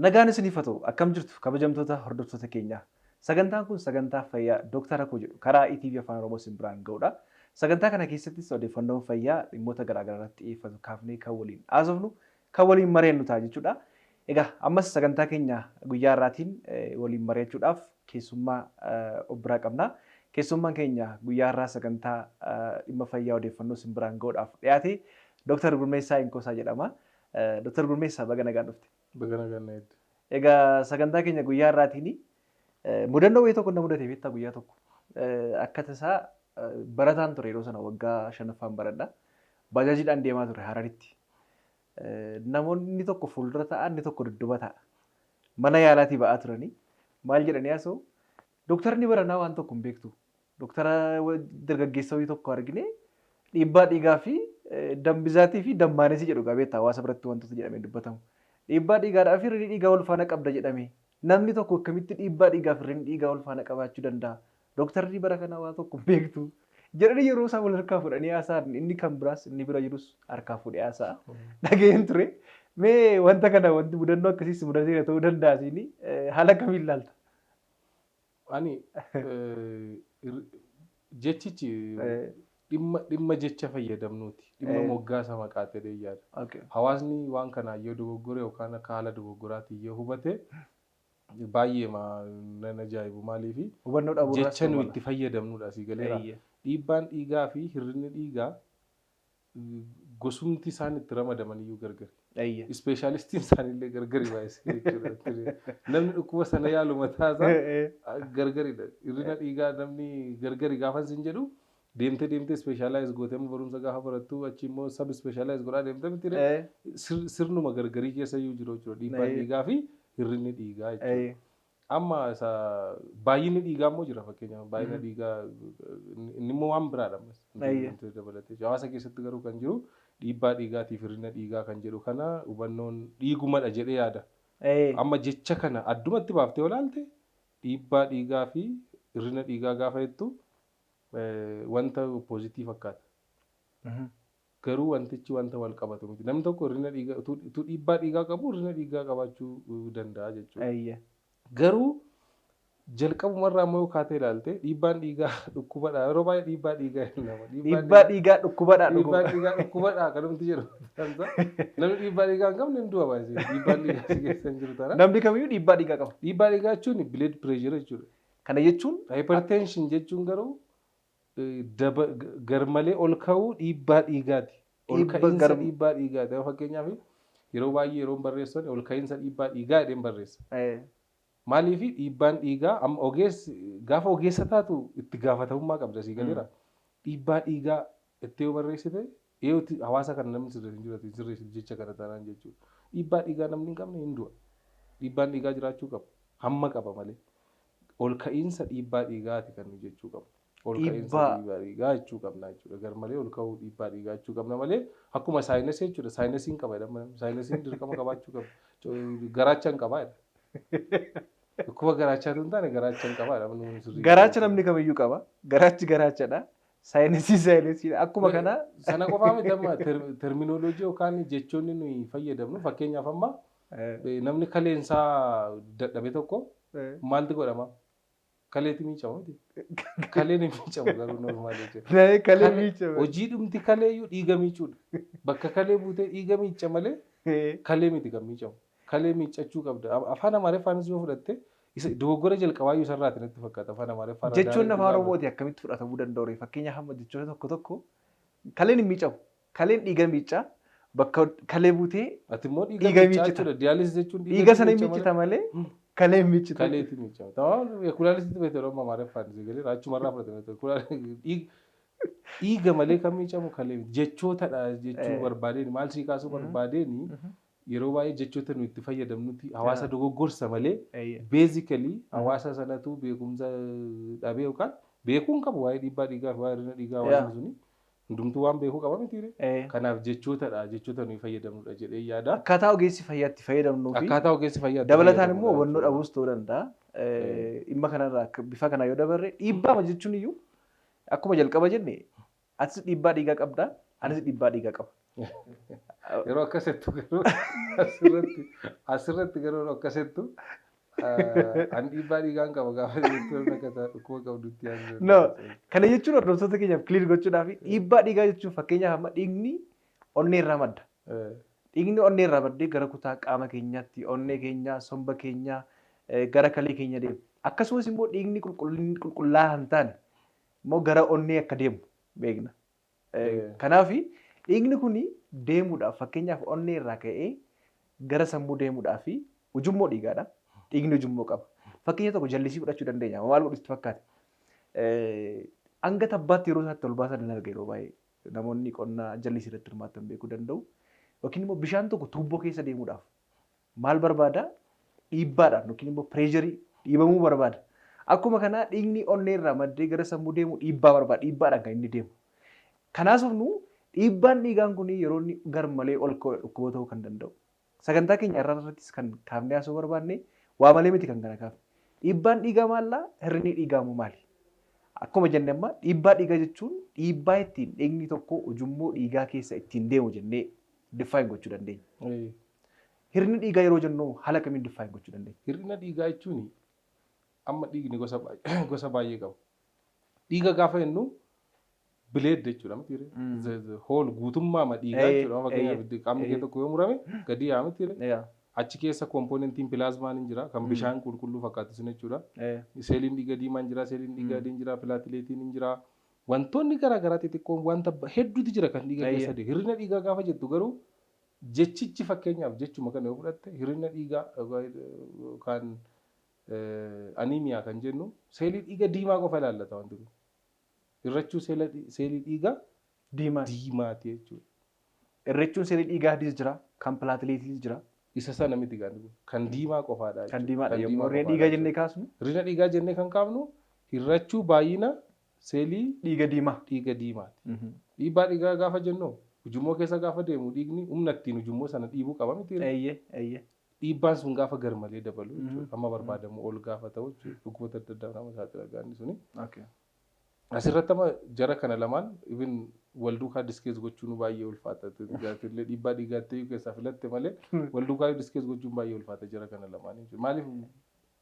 Nagaan isiniif haa ta'u. Akkam jirtu, kabajamtoota hordoftoota keenyaa? Sagantaan kun sagantaa fayyaa Dooktara Koo jedhu karaa ETV Afaan Oromoo isin biraan ga'udha. Sagantaa kana keessattis odeeffannoon fayyaa dhimmoota garaagaraa irratti xiyyeeffatu kaafnee kan waliin haasofnu, kan waliin mari'annu ta'a jechuudha. Egaa ammas sagantaa keenya guyyaa har'aatiin waliin mari'achuudhaaf keessummaa of biraa qabna. Keessummaan keenya guyyaa har'aa sagantaa dhimma fayyaa odeeffannoo isin biraan ga'uudhaaf dhiyaate Dooktar Gurmeessaa Inkoosaa jedhama. Dooktar Gurmeessaa, baga nagaan dhufte. Baga nagaan na eegde. Egaa sagantaa keenya guyyaa har'aatiin mudannoo wayii tokko na mudate, beektaa? Guyyaa tokko akka tasaa, barataan ture yeroo sana, waggaa shanaffaan baradha. Baajaajiidhaan deemaa ture Hararitti. Namoonni tokko fuuldura ta'a, inni tokko dudduuba ta'a. Mana yaalaatii ba'aa turanii maal jedhanii haasa'u? "Dooktarni baranaa waan tokko hin beektu. Dooktara dargaggeessa wayii tokko argine, dhiibbaa dhiigaa fi dambizaatii fi dammaanesii jedhu beektaa, hawaasa biratti wantoota jedhamee dubbatamu. Dhiibbaa dhiigaadhaa fi hir'ina dhiigaa wal faana qabda jedhame. Namni tokko akkamitti dhiibbaa dhiigaa fi hir'ina dhiigaa wal faana qabaachuu danda'a? Dooktarri bara kanaa waa tokko hin beektu" jedhanii yeroo isaan wal harkaa fuudhanii haasa'an, inni kan biraas inni bira jirus harkaa fuudhee haasa'a dhaga'een ture. Mee wanta kana, wanti mudannoo akkasiis mudateera ta'uu danda'a siin, haala kamiin ilaalta? Ani jechichi dhimma jecha fayyadamnuuti. Dhimma moggaasa maqaa ta'ee yaada. Hawaasni waan kanaa yoo dogoggore yookaan akka haala dogoggoraatiin yoo hubate baay'ee nan ajaa'ibu. Maaliifi? Hubannoo dhabuu. Jecha nu itti fayyadamnudha, asii galeera. Dhiibbaan dhiigaa fi hir'inni dhiigaa gosumti isaan itti ramadaman iyyuu gargari. Ispeeshaalistiin isaaniillee gargari baay'isee jechuudha. Namni dhukkuba sana yaalu mataa isaa gargaridha. Hir'ina dhiigaa namni gargari gaafa isin jedhu, deemtee deemtee specialize gootee, amma barumsa gaafa barattu achi immoo sub specialize godhaa deemtee miti, sirnuma gargarii keessa iyyuu jiru jechuudha. Dhiibbaan dhiigaa fi hir'inni dhiigaa jechuudha. Amma isa baay'inni dhiigaa immoo jira, fakkeenyaaf baay'ina dhiigaa, inni immoo waan biraadha ammas. Dabalatee hawaasa keessatti garuu kan jiru dhiibbaa dhiigaatiif hir'ina dhiigaa kan jedhu kana hubannoon dhiigumadha jedhee yaada. Amma jecha kana addumatti baaftee olaalte, dhiibbaa dhiigaa fi hir'ina dhiigaa gaafa jettu wanta opposite fakkaata. Garuu wantichi wanta wal qabatu miti. Namni tokko hir'ina dhiigaa utuu dhiibbaa dhiigaa qabu hir'ina dhiigaa qabaachuu danda'a jechuudha. Garuu jalqabumarraa immoo yoo kaatee ilaalte, dhiibbaan dhiigaa dhukkubadha. Yeroo baay'ee dhiibbaa dhiigaa nama. Dhiibbaa dhiigaa dhukkubadha. Dhiibbaan dhiigaa dhukkubadha kanumti jedhu. Namni dhiibbaa dhiigaa hin qabne hin du'a baay'ee. Dhiibbaan dhiigaa si keessa hin jiru taanaan. Namni kamiyyuu dhiibbaa dhiigaa qaba. Dhiibbaa dhiigaa jechuun blood pressure jechuudha. Kana jechuun Hypertension jechuun garuu garmalee ol ka'uu dhiibbaa dhiigaati. Ol ka'iinsa dhiibbaa dhiigaati. Fakkeenyaaf yeroo baay'ee yeroo barreessan ol ka'iinsa dhiibbaa dhiigaa jedheen barreessa. Maaliif? Dhiibbaan dhiigaa amma ogeessi gaafa ogeessa taatu itti gaafatamummaa qabda, sii galeera. Dhiibbaa dhiigaa itti yoo barreessite dhiyeetti hawaasa kana namni sirreessu hin jiraatu, hin sirreessu jecha kana taanaan jechuudha. Dhiibbaa dhiigaa namni hin qabne hin du'a. Dhiibbaan dhiigaa jiraachuu qaba. Hamma qaba malee. Ol ka'iinsa dhiibbaa dhiigaati kan nu jechuu qabnu. Ol ka'iinsa dhiibbaa dhiigaa jechuu qabna jechuudha. Garmalee ol ka'uu dhiibbaa dhiigaa jechuu qabna malee akkuma saayinasii jechuudha. Saayinasiin qaba jedhama. Saayinasiin dirqama qabaachuu qaba. Garaacha hin qabaa jedha. Dhukkuba garaachaatu hin taane garaacha hin qabaa jedha. Garaacha namni kamiyyuu qaba. Garaachi garaachadha. Saayinsii saayinsiidha. Akkuma kana. Sana qofaa miti, amma terminology yookaan jechoonni nuyi fayyadamnu, fakkeenyaaf amma namni kaleensaa dadhabe tokko maaltu godhama? Kaleeti miicama miti. Kaleen hin miicamu garuu normal jechuudha. Kalee miicama. Hojii dhumti kaleeyyuu dhiiga miicuudha. Bakka kalee buutee dhiiga miicca malee kalee miti kan miicamu. Kalee miiccachuu qabda. Afaan Amaariffaanis yoo fudhatte, isa dogoggora jalqabaayyuu isarraati natti fakkaata afaan Amaariffaan. Jechoonni afaan Oromooti akkamitti fudhatamuu danda'u? Fakkeenyaaf amma jechoota tokko tokko, kaleen hin miicamu. Kaleen dhiiga miicca. Bakka kalee buutee Ati immoo dhiiga dhiiga miiccita. jechuudha. Dialysis jechuun dhiiga sana hin miicca miiccita malee kalee hin miiccitu. Kaleeti miicama. Tamam, kulaalisitti beekte yeroo Amaariffaan si galee achumarraa fudhatame. Dhiiga malee kan miicamu kalee miti. Jechootadha jechuu barbaadeen, maal sii kaasuu barbaadeen, yeroo baay'ee jechoota nu itti fayyadamnuti hawaasa dogoggorsa malee basically hawaasa sanatu beekumsa dhabee yookaan beekuu hin qabu waa'ee dhiibbaa dhiigaa fi waa'ee hir'ina dhiigaa. Hawaasni suni hundumtuu waan beekuu qaba mitiire. Kanaaf jechootadha, jechoota nuyi fayyadamnudha jedhee yaada. Akkaataa ogeessi fayyaatti fayyadamnuu fi Akkaataa ogeessi fayyaatti dabalataan immoo fayyadamnudha hubannoo jechuudha. dhabuus ta'uu danda'a. Dhimma kanarraa bifa kanaa yoo dabarre, dhiibbaa jechuun iyyuu akkuma jalqaba jenne, atis dhiibbaa dhiigaa qabda, anis dhiibbaa dhiigaa qaba. Yeroo akkasittu garuu asirratti garuu yeroo akkasittu an dhiibbaa dhiigaan qaba gaafa jettu akka dhukkuba qabdutti yaaduu. No, kana jechuun hordoftoota keenyaaf clear gochuudhaaf, dhiibbaa dhiigaa jechuun fakkeenyaaf amma dhiigni onnee irraa madda. Dhiigni onnee irraa maddee gara kutaa qaama keenyaatti, onnee keenyaa, somba keenyaa, gara kalee keenya deema. Akkasumas immoo dhiigni qulqullaa'aa hin taane immoo gara onnee akka deemu beekna. Kanaaf dhiigni kun deemuudhaaf, fakkeenyaaf onnee irraa ka'ee gara sammuu deemuudhaaf ujummoo dhiigaadha. Dhiigni ujummoo qaba. Fakkeenya tokko jallisii fudhachuu dandeenya. Maal godhu sitti fakkaate? Hanga tabbaatti yeroo isaatti ol baasan nan arga yeroo baay'ee. Namoonni qonnaa jallisii irratti hirmaatan beekuu danda'u. Yookiin immoo bishaan tokko tuubboo keessa deemuudhaaf maal barbaada? Dhiibbaadhaan yookiin immoo pressure dhiibamuu barbaada. Akkuma kanaa dhiigni onnee irraa maddee gara sammuu deemu dhiibbaa barbaada. Dhiibbaadhaan kan inni deemu. Kanaaf nu dhiibbaan dhiigaan kun yeroo inni garmalee ol ka'u dhukkuba ta'uu kan danda'u. Sagantaa keenya irraa irrattis kan kaafnee haasa'uu barbaanne waa malee miti kan kana kaafne. Dhiibbaan dhiigaa maallaa? Hir'inni dhiigaa immoo maali? Akkuma jenne amma dhiibbaa dhiigaa jechuun dhiibbaa ittiin dhiigni tokko ujummoo dhiigaa keessa ittiin deemu jennee define gochuu dandeenya. Hir'inni dhiigaa yeroo jennu haala kamiin define gochuu dandeenya? Hir'ina dhiigaa jechuun amma dhiigni gosa baay'ee qaba. Dhiiga gaafa jennu blood jechuudha miti? Whole guutummaa dhiigaa jechuudha. Fakkeenyaaf qaamni kee tokko yoo murame gadi yaa miti? Achi keessa componentiin plasmaan hin jira, kan bishaan qulqulluu fakkaatu sun jechuudha. Seeliin dhiiga diimaan jira, seeliin dhiiga adiin jira, plateletiin hin jira. Wantoonni garaa garaa xixiqqoon wanta hedduutu jira kan dhiiga keessa deemu. Hir'ina dhiigaa gaafa jettu garuu jechichi, fakkeenyaaf jechuma kana yoo fudhatte, hir'ina dhiigaa yookaan anemia kan jennu seelii dhiiga diimaa qofa ilaallata wanti kun. Hir'achuu seelii dhiigaa Diimaa. diimaati jechuudha. Hir'achuun seelii dhiigaa adiis jira, kan plateletiis jira. Isa sana miti kan kun. Kan diimaa qofaadha Kan jechuudha. diimaadha. Kan Yommuu diimaa hir'ina qofaadha dhiigaa jennee jechuudha. kaasnu Hir'ina dhiigaa jennee kan kaafnu hir'achuu baay'ina seelii dhiiga diimaa. dhiiga diimaati. Dhiibbaa dhiigaa gaafa jennu ujummoo keessa gaafa deemu dhiigni humna ittiin ujummoo sana dhiibuu qaba miti? Eeyyee eeyyee. Dhiibbaan sun gaafa garmalee dabalu jechuudha. Amma barbaadamu ol gaafa ta'u jechuudha. Dhukkuboota adda addaa nama saaxila gaanni suni. Asirratti amma jara kana lamaan even wal duukaa discuss gochuun baay'ee ulfaata. Illee dhiibbaa dhiigaatti keessaa filatte malee wal duukaa discuss gochuun baay'ee ulfaata jara kana lamaan jechuudha. Maaliif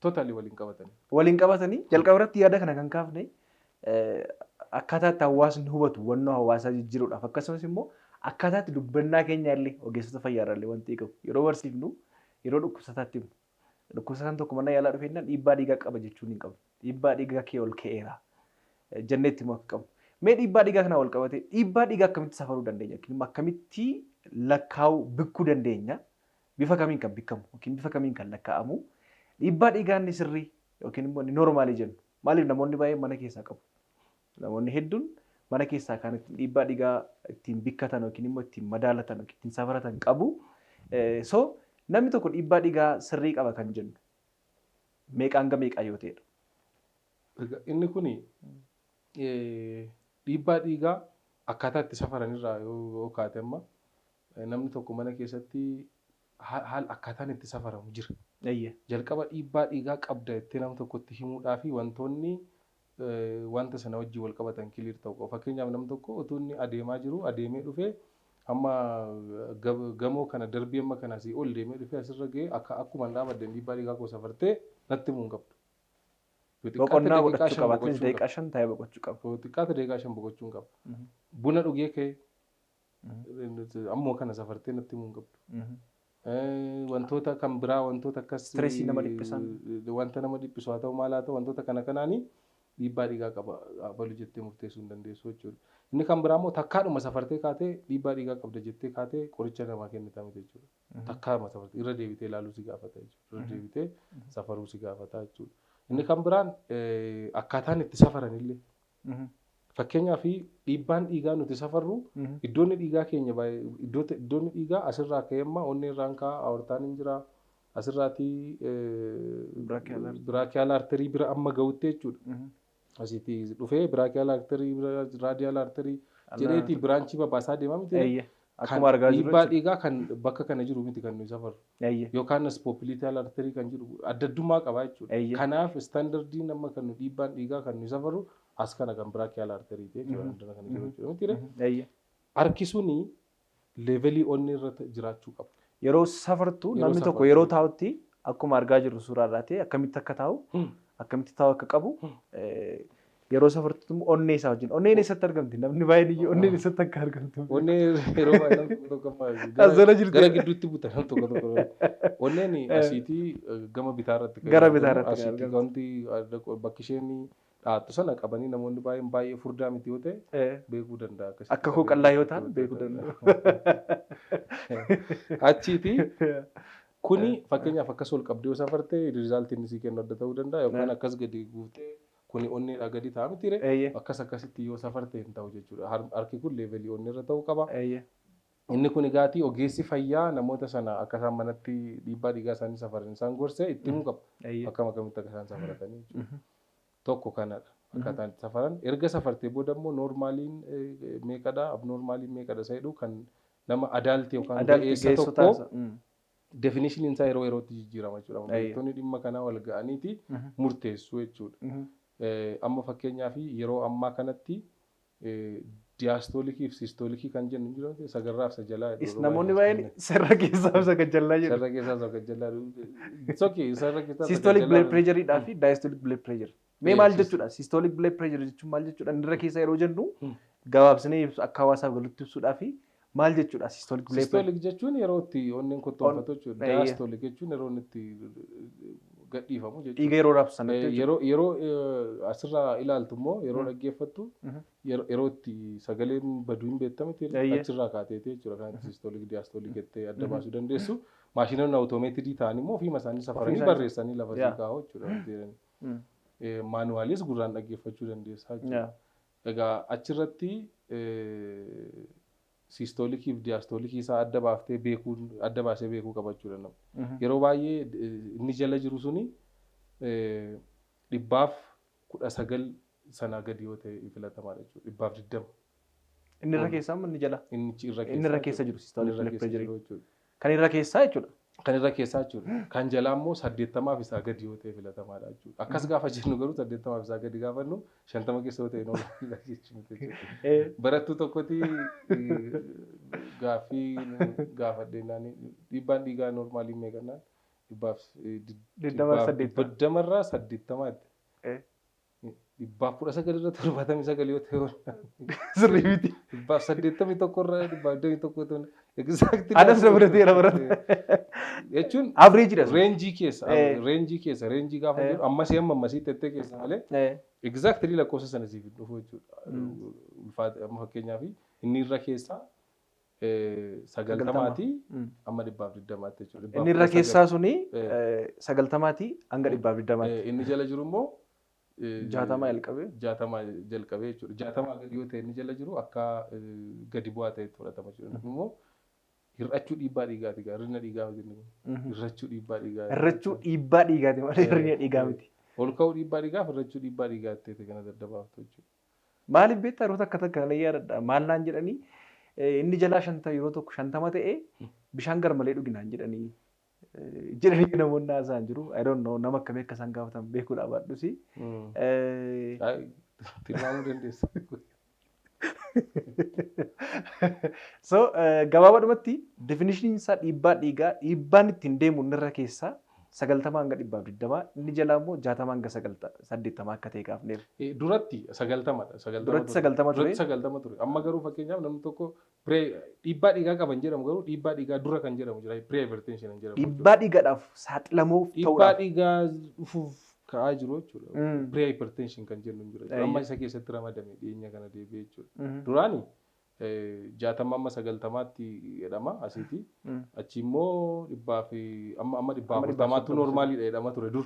totally waliin qabatanii? Waliin qabatanii jalqaba irratti yaada kana kan kaafne akkaataa itti hawaasni hubatu hubannoo hawaasaa jijjiiruudhaaf, akkasumas immoo akkaataa itti dubbannaa keenya illee ogeessota fayyaa irraa illee wanti eegamu yeroo barsiifnu, yeroo dhukkubsataatti himu. Dhukkubsataan tokko mana yaalaa dhufeennaan dhiibbaa dhiigaa qaba jechuun hin qabu. Dhiibbaa dhiigaa kee ol ka'eera jenneetti immoo akka qabu. Mee dhiibbaa dhiigaa kana wal qabatee dhiibbaa dhiigaa akkamitti safaruu dandeenya yookiin immoo akkamitti lakkaa'uu bikkuu dandeenya? Bifa kamiin kan bikkamu yookiin bifa kamiin kan lakkaa'amu? Dhiibbaa dhiigaa inni sirrii yookiin immoo inni normal jennu maaliif namoonni baay'een mana keessaa qabu? Namoonni hedduun mana keessaa kan ittiin dhiibbaa dhiigaa ittiin bikkatan yookiin immoo ittiin madaalatan yookiin ittiin safaratan qabu. So namni tokko dhiibbaa dhiigaa sirrii qaba kan jennu meeqa hanga meeqaa yoo ta'edha? Egaa inni kuni dhiibbaa dhiigaa akkaataa itti safaran irraa yoo kaate, amma namni tokko mana keessatti haala akkaataan itti safaramu jira. Jalqaba dhiibbaa dhiigaa qabda jettee nama tokkotti himuudhaa fi wantoonni wanta sana wajjin wal qabatan clear ta'uu qabu. Fakkeenyaaf namni tokko utuu inni adeemaa jiru adeemee dhufee amma gamoo kana darbii amma kana asii ol deemee dhufee asirra ga'ee akka akkuma dhaabadde dhiibbaa dhiigaa koo safartee natti himuu hin qabdu. Yoo xiqqaate Boqonnaa daqiiqaa godhachuu 5 qaba. Atleast boqochuu daqiiqaa 5 taa'ee boqochuu qaba. qaba. Yoo xiqqaate daqiiqaa 5 boqochuu hin qaba. Buna dhugee ka'ee ammoo kana safartee natti himuu hin qabdu. Wantoota kan biraa, wantoota akkas Stressii nama dhiphisan. Wanta nama dhiphisu haa ta'u, maal haa ta'u, wantoota kana kanaanii dhiibbaa dhiigaa qaba abalu jettee murteessuu hin dandeessu jechuudha. Inni kan biraa immoo takkaadhuma safartee kaatee dhiibbaa dhiigaa qabda jettee kaatee qoricha namaa kennita miti jechuudha. Takkaadhuma safartee irra deebitee ilaaluu si gaafata jechuudha. Irra deebitee safaruu si gaafata jechuudha. Inni kan biraan akkaataan itti safaran illee, fakkeenyaaf dhiibbaan dhiigaa nuti safarru iddoonni dhiigaa keenya iddoonni dhiigaa asirraa ka'ee amma onnee irraan ka'a, aortaan hin jira asirraatii, brachial artery bira amma ga'utti jechuudha. Asitti dhufee brachial artery, radial artery jedheeti branchii babaasaa deemaa miti. Akkuma argaa jirru. Dhiibbaa dhiigaa kan bakka kana jiru miti kan nuyi safarru. Yookaan as popliteal artery kan jiru adda addummaa qaba jechuudha. Kanaaf standardiin amma kan nu dhiibbaan dhiigaa kan nuyi safarru as kana kan brachial artery jechuudha. Kana jiru jechuudha. Miti, harki suni Levelii onnee irra jiraachuu qaba. Yeroo safartu namni tokko yeroo taa'utti akkuma argaa jirru suuraa irraa ta'e akkamitti akka taa'u akkamitti taa'u akka qabu yeroo safartu immoo onnee isaa wajjin. Onneen eessatti argamti? Namni baay'een iyyuu onneen eessatti akka argamtu. Onnee yeroo baay'ee namni tokko tokko gara gidduutti buta namni tokko tokko. Onneen asiitii gama bitaa irratti kan Gara bitaa irratti asiitii wanti bakki isheen dhaattu sana qabanii namoonni baay'een baay'ee furdaa miti yoo ta'e beekuu danda'a. Akka koo qal'aa yoo ta'an beekuu danda'u. Achiitii kuni fakkeenyaaf akkas ol qabdee yoo safarte rizaaltiin inni sii kennu adda ta'uu danda'a yookaan akkas gadi guutee kuni onneedhaa gadi ta'a miti ree akkas akkasitti yoo safarte hin ta'u jechuudha. Harki kun levelii onnee irra ta'uu qaba. Inni kun egaatii ogeessi fayyaa namoota sana akka isaan manatti dhiibbaa dhiigaa isaanii safaran isaan gorsee itti himuu qaba. Akkam akkamitti akka isaan safaratanii jechuudha. Tokko kanadha. Akkaataan itti safaran. Erga safartee booda immoo noormaaliin meeqadha abnoormaaliin meeqadha isa jedhu kan nama adaalti yookaan ga'eessa tokko definishiniin isaa yeroo yerootti jijjiirama jechuudha. Beektonni dhimma kanaa wal ga'aniiti murteessu jechuudha. Amma fakkeenyaaf yeroo ammaa kanatti diyaastoolikii fi siistoolikii kan jennu jiru sagarraa fi sajalaa. Namoonni baay'een sarara keessaa fi sagajjallaa jedhu. Sarara keessaa fi sagajjallaa. It's okay sarara keessaa. Systolic blood pressure dhaa fi diastolic blood pressure. Mee maal jechuudha? Systolic blood pressure jechuun maal jechuudha? Inni irra keessa yeroo jennu gabaabsinee akka hawaasaaf galutti ibsuudhaa fi maal jechuudha systolic blood pressure? Systolic jechuun yeroo itti onneen kottoonfatu jechuudha. Diastolic jechuun yeroo inni itti gadhiifamu jechuudha. Dhiiga yeroo raabsan jechuudha. Yeroo asirraa ilaaltu immoo yeroo dhaggeeffattu yeroo itti sagaleen baduu hin beektamti achirraa kaateeti jechuudha. Kan systolic diastolic jettee adda baasuu dandeessu. Maashinoonni awutoomeetirii ta'an immoo ofiima isaanii safaranii barreessanii lafa sii kaa'u jechuudha. Maanuwaalis gurraan dhaggeeffachuu dandeessaa jechuudha. Egaa achirratti siistoolikii fi diyaastoolikii isaa adda baaftee beekuu adda baasee beekuu qabachuudha namni. Yeroo baay'ee inni jala jiru suni 119 sanaa gadi yoo ta'e filatamaadha jechuudha. 120. Inni irra keessaa inni jala? Inni irra keessa jiru systolic blood pressure. Kan irra keessaa jechuudha. Kan irra keessaa jechuudha. Kan jalaa immoo 80 isaa gadi yoo ta'e filatamaadha jechuudha. Akkas gaafa jennu garuu 80 isaa gadi gaafa jennu 50 keessa yoo ta'e noormaaliidha jechuudha. Barattuu tokkotti gaaffii gaafadhee naani dhiibbaan dhiigaa noormaalii meeqannaan dhibbaaf digdamarraa 80tti. 119 irra 79 yoo ta'e sirrii miti. 181 irra 121 ta'e exactly. Anas na fudhateera barata. Jechuun average dha. Reenjii keessa reenjii keessa reenjii gaafa jedhu ammasii amma ammasii tettee keessa malee exactly lakkoofsa sana siif dhufu jechuudha. Ulfaata amma fakkeenyaaf inni irra keessaa 90 amma 120 jechuudha. Inni irra keessaa suni 90 hanga 120. Inni jala jiru immoo 60 jalqabee. 60 jalqabee jechuudha. 60 gadi yoo ta'e inni jala jiru akka gadi bu'aa ta'etti fudhatama jechuudha. Immoo hir'achuu dhiibbaa dhiigaati gaa hir'ina dhiigaa miti inni kun. Hir'achuu dhiibbaa dhiigaa. Hir'achuu dhiibbaa dhiigaati malee hir'ina dhiigaa miti. Ol ka'uu dhiibbaa dhiigaaf hir'achuu dhiibbaa dhiigaatti ta'e kana adda baaftu jechuudha. Maaliif beektaa yeroo takka takka nan yaadadha. Maal naan jedhanii inni jalaa 50 yeroo tokko 50 ta'e bishaan garmalee dhuginaan jedhanii jedhanii namoonni haasa'an jiru. I don't know nama akkamii akka isaan gaafatan beekuudhaa baadhusi. Tilmaamuu dandeessa. So gabaabaadhumatti definishiniin isaa dhiibbaa dhiigaa dhiibbaan ittiin deemu inni irra keessaa 90 hanga 120 inni jalaa immoo 60 hanga 80 akka ta'e kaafneerra. Duratti 90dha. Duratti 90 ture. Duratti 90 ture. Amma garuu fakkeenyaaf namni tokko dhiibbaa dhiigaa qaban jedhamu garuu dhiibbaa dhiigaa dura kan jedhamu jira. Pre hypertension kan jedhamu. Dhiibbaa dhiigaadhaaf saaxilamoo Dhiibbaa ta'uudhaaf. dhiigaa dhufuuf ka'aa jiru jechuudha. Pre hypertension kan jennu jira. Amma isa keessatti ramadame dhiyeenya kana deebi'ee jechuudha. Duraani 60 amma 90tti jedhama asiiti. Achi immoo dhibbaa fi amma 140tu noormaaliidha jedhama ture dur.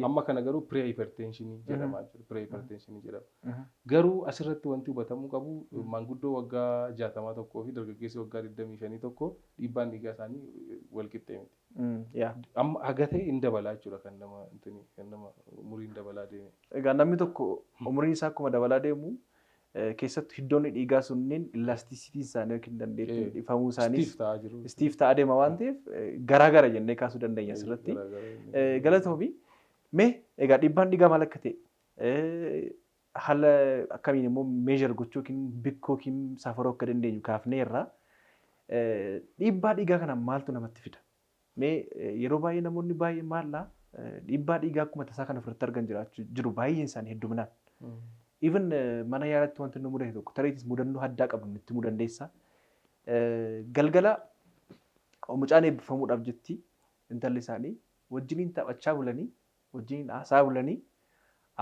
Amma kana garuu pre hypertension jedhama jechuudha. Pre hypertension jedhama. Garuu asirratti wanti hubatamuu qabu maanguddoo waggaa 60 tokkoo fi dargaggeessi waggaa 25 tokko dhiibbaan dhiigaa isaanii wal qixxee miti. Amma haga ta'e hin dabalaa jechuudha kan nama kan nama umuriin dabalaa deeme. Egaa namni tokko umuriin isaa akkuma dabalaa deemu keessattuu hiddoonni dhiigaa sunneen elastisiitiin isaanii yookiin dandeettiin dhifamuu isaanii stiif ta'aa deema waan ta'eef garaagara jennee kaasuu dandeenya asirratti. Galatoomi mee egaa dhiibbaan dhiigaa maal akka ta'e haala akkamiin immoo meeshar gochuu yookiin bikkoo yookiin safaruu akka dandeenyu kaafneerra. Dhiibbaa dhiigaa kana maaltu namatti fida? Mee yeroo baay'ee namoonni baay'ee maallaa dhiibbaa dhiigaa akkuma tasaa kana ofirratti argan jiraachuu jiru baay'een isaanii hedduminaan. Even mana yaalaatti wanti nu mudate tokko tareetis mudannoo addaa qabnu nutti himuu dandeessa. Galgala mucaan eebbifamuudhaaf jetti intalli isaanii wajjiniin taphachaa bulanii wajjiniin haasaa bulanii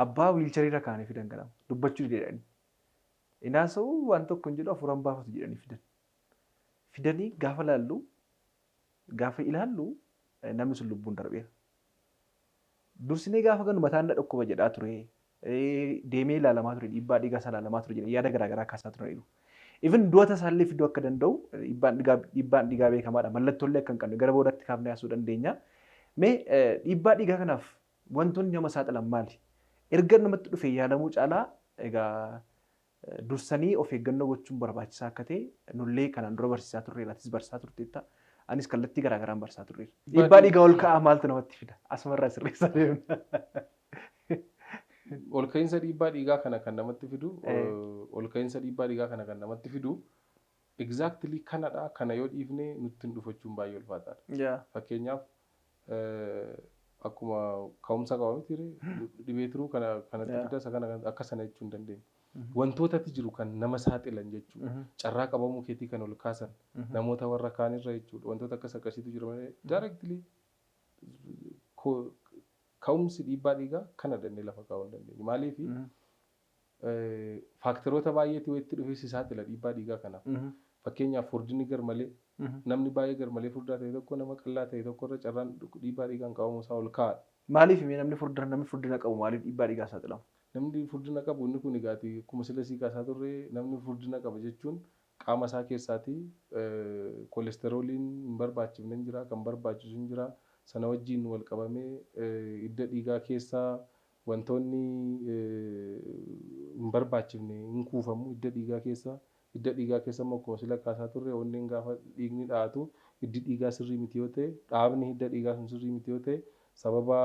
abbaa wiilchariirra kaa'anii fidan ganama dubbachuu jedhanii. Inaasa'uu waan tokko hin jedhu hafuuraan baafatu jedhanii fidan. Fidanii gaafa laallu gaafa ilaallu namni sun lubbuun darbeera. Dursinee gaafa ganu mataan na dhukkuba jedhaa ture. Deemee ilaalamaa ture dhiibbaa dhiigaa isaa ilaalamaa ture jedhanii yaada garaagaraa kaasaa turaniiru. Even du'a tasaallee fiduu akka danda'u dhiibbaan dhiigaa beekamaadha. Mallattoolee akka hin qabne gara boodaatti kaafnee haasuu dandeenya. Mee dhiibbaa dhiigaa kanaaf wantoonni nama saaxilan maali? Erga namatti dhufe yaalamuu caalaa egaa dursanii of eeggannoo gochuun barbaachisaa akka ta'e nullee kanaan dura barsiisaa turreera. Atis barsiisaa turteetta. Anis kallattii garaagaraan barsiisaa turreera. Dhiibbaa dhiigaa ol ka'aa maaltu namatti fida? Asumarraa sirreessaa deemna. Ol ka'iinsa dhiibbaa dhiigaa kana kan namatti fidu ol ka'iinsa dhiibbaa dhiigaa kana kan namatti fidu exactly kanadha. Kana yoo dhiifne nutti hin dhufachuun baay'ee ulfaataadha. Fakkeenyaaf akkuma ka'umsa qaba miti dhibee turuu kana kanatti fida isa kana akka sana jechuu hin dandeenyu. Wantootatu jiru kan nama saaxilan jechuudha. Carraa qabamuu keetii kan ol kaasan namoota warra kaanirra jechuudha. Wantoota akkas akkasiitu jiru malee directly ka'umsi dhiibbaa dhiigaa kana jennee lafa kaa'uu hin dandeenyu. Maaliif faaktaroota baay'eetu walitti dhufee si saaxila dhiibbaa dhiigaa kanaaf. Fakkeenyaaf furdinni garmalee namni baay'ee garmalee furdaa ta'e tokko nama qal'aa ta'e tokko irra carraan dhiibbaa dhiigaan qabamuu isaa ol ka'aadha. Maaliif namni furdina qabu maaliif dhiibbaa dhiigaa saaxilamu? Namni furdina qabu inni kun egaati akkuma sila sii kaasaa turre namni furdina qaba jechuun qaama isaa keessaatii koolesterooliin hin barbaachifne hin jira kan barbaachisu hin jira sana wajjin wal qabamee hidda dhiigaa keessaa wantoonni hin barbaachifne hin kuufamu hidda dhiigaa keessaa. Hidda dhiigaa keessa immoo akkuma sila kaasaa turre onneen gaafa dhiigni dhahatu hiddi dhiigaa sirrii miti yoo ta'e dhaabni hidda dhiigaa sun sirrii miti yoo ta'e sababa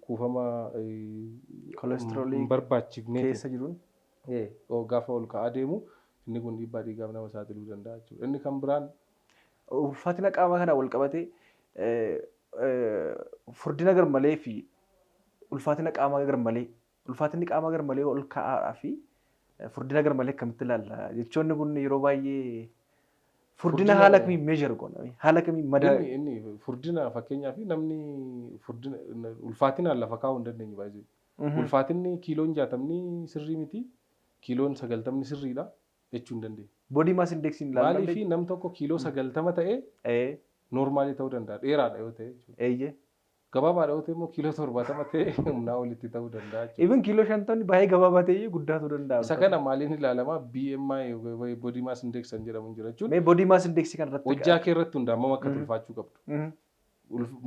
kuufama Koolesteroolii hin barbaachifne keessa jiruun gaafa ol ka'aa deemu inni kun dhiibbaa dhiigaaf nama saaxiluu danda'a jechuudha. Inni kan biraan ulfaatina qaamaa kanaan wal qabatee furdina garmalee fi ulfaatina qaamaa garmalee ulfaatinni qaamaa garmalee ol ka'aadhaa fi furdina garmalee akkamitti ilaalla? Jechoonni kun yeroo baay'ee furdina haala kamiin measure goona? Haala kamiin madaa? Inni furdina fakkeenyaaf namni furdina ulfaatinaan lafa kaa'uu hin dandeenyu baay'ee. Ulfaatinni kiiloon 60 sirrii miti kiiloon 90 sirriidha jechuu hin dandeenyu. Body mass index ilaaluu Maaliif nam tokko kiiloo 90 ta'ee noormaalii ta'uu danda'a dheeraadha yoo ta'e jechuudha. Gabaabaadha yoo ta'e immoo kiiloo 70 ta'e humnaa olitti ta'uu danda'a jechuudha. Even kiiloo 50 baay'ee gabaabaa ta'e guddaa ta'uu danda'a. Isa kana maaliin ilaalama BMI body mass index kan jedhamu jira jechuudha. Mee body mass index kan irratti hojjaa kee irratti hundaa'ama akka ulfaachuu qabdu.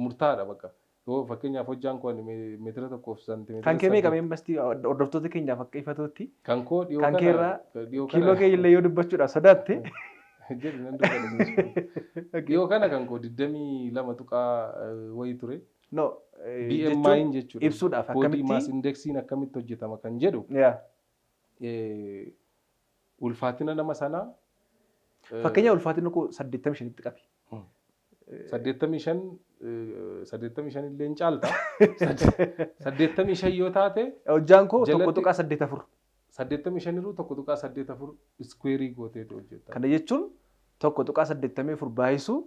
Murtaa'aadha bakka. Yoo fakkeenyaaf hojjaan koo meetira tokkoof saantimeetira. Kan kee meeqa mee masti hordoftoota keenyaaf akka ifatutti. Kan koo dhiyoo kana. Kan kee irraa kiiloo kee illee yoo dubbachuudhaaf sodaatte. Jedhi nan dubbadha. Dhiyoo kana kan koo 22 tuqaa wayii ture. No. BMI jechuudha. Ibsuudhaaf Body akkamitti. mass indexiin akkamitti hojjetama kan jedhu. Ulfaatina nama sanaa. Fakkeenya ulfaatina koo 85tti qabi. 85 85 illee hin caalta. 85 yoo taate. Hojjaan koo 1.84. 85 iruu 1.84 iskweerii gooteetu hojjeta. Kana jechuun 1.84 baay'isuu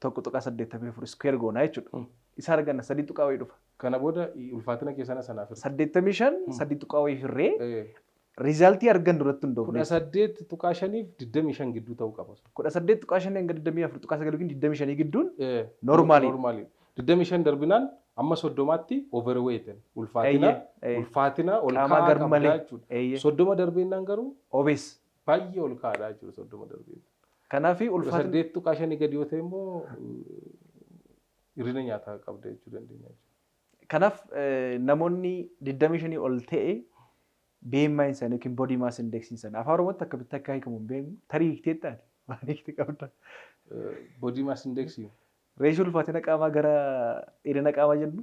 1.84 iskweer goonaa jechuudha. Isa arganna 3 tuqaa wayii dhufa. Kana booda ulfaatina kee sana sanaaf hirra. 85 3 tuqaa wayii hirree riizaaltii argannu irratti hundoofne. 18.5 fi 25 gidduu ta'uu qaba. 18.5 hanga 24.9 yookiin 25 gidduun noormaali. Noormaali. 25 darbinaan amma 30tti overweight ulfaatina ulfaatina ol ka'aa qabdaa jechuudha. 30 darbinaan garuu obese baay'ee ol ka'aadha jechuudha 30 darbinaan. Kanaaf ulfaatina 8.5 gadi yoo ta'e immoo hir'ina nyaataa qabda jechuu dandeenya. Kanaaf namoonni 25 ol ta'e BMI isaanii yookiin body mass index isaanii afaan Oromootti akkamitti akka hiikamu hin beeknu tarii hiiktee taate waan hiikte qabda. Body mass index Reeshoo ulfaatina qaamaa gara dheerina qaamaa jennu.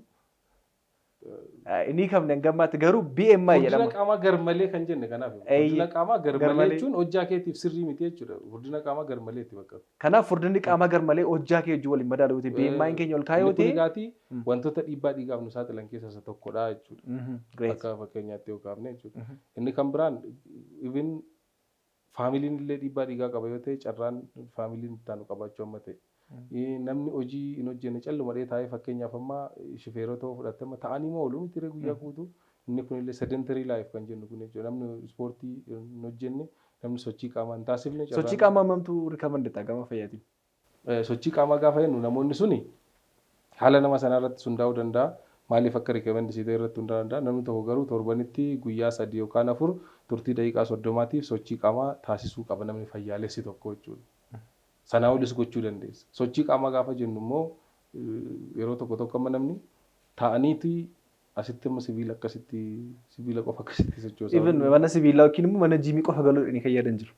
Inni kamne hangammaatti garuu BMI Furdina jedhama. qaamaa garmalee kan jenne kanaaf. Furdina qaamaa garmalee Garmalee. jechuun hojjaa keetiif sirrii miti jechuudha. Furdina qaamaa garmaleetti bakka. Kanaaf furdinni qaamaa garmalee hojjaa kee wajjin waliin madaalu yoo ta'e, BMI keenya ol kaa'ee yoo Inni kun ta'e. dhugaatii wantoota dhiibbaa dhiigaaf nu saaxilan keessaa isa tokkodha jechuudha. Great. Akka fakkeenyaatti yoo kaafne jechuudha. Inni kan biraan, even faamiliin illee dhiibbaa dhiigaa qaba yoo ta'e, carraan faamiliin itti aanu qabaachuu amma ta'e. Namni hojii hin hojjenne calluma dhee taa'ee, fakkeenyaaf amma shifeerota yoo fudhatte, amma ta'anii moo oolu miti guyyaa guutuu. Inni kun illee sedentary life kan jennu kun jechuudha. Namni ispoortii hin hojjenne, namni sochii qaamaa hin taasifne. Sochii qaamaa hammamtu recommend ta'a gama fayyaatiin? Sochii qaamaa gaafa jennu, namoonni suni haala nama sanaa irratti hundaa'uu danda'a. Maaliif akka recommend ta'e irratti hundaa'uu danda'a. Namni tokko garuu torbanitti guyyaa 3 yookaan 4 turtii daqiiqaa 30tiif sochii qaamaa taasisuu qaba namni fayyaalessi tokko jechuudha. Sanaa olis gochuu dandeessa. Sochii qaamaa gaafa jennu immoo yeroo tokko tokko amma namni taa'aniiti asitti amma sibiila akkasitti, sibiila qofa akkasitti sochoosaa. Even mana sibiilaa yookiin immoo mana jiimii qofa galuu kan yaadan jiru.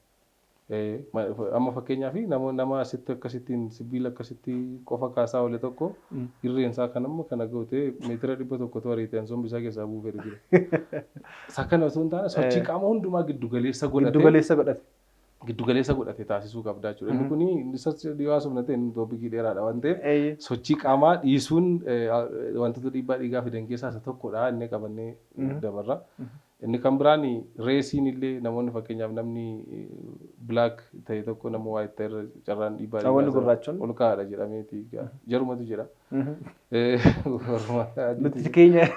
Amma fakkeenyaaf nama asitti akkasittiin sibiila akkasitti qofa kaasaa oole tokko, irreen isaa kan amma kana gootee meetira 100 ariiteen sombi isaa keessaa bu'uu fedhu jira. Isa kana osoo hin taane, sochii qaama hundumaa giddu galeessa godhatee Giddu galeessa godhate. Giddu galeessa godhate taasisuu qabda jechuudha. Inni kuni isa dhiyoo haasofna ta'e, inni topic dheeraadha waan ta'eef, sochii qaamaa dhiisuun wantoota dhiibbaa dhiigaa fidan keessaa isa tokkodha inni qabannee dabarra. Inni kan biraan raceiin illee, namoonni fakkeenyaaf namni black ta'e tokko nama white ta'e irra carraan dhiibbaa Namoonni dhiigaa gurraachonni. ol ka'aadha jedhameeti, jarumatu jira. Nuti keenya.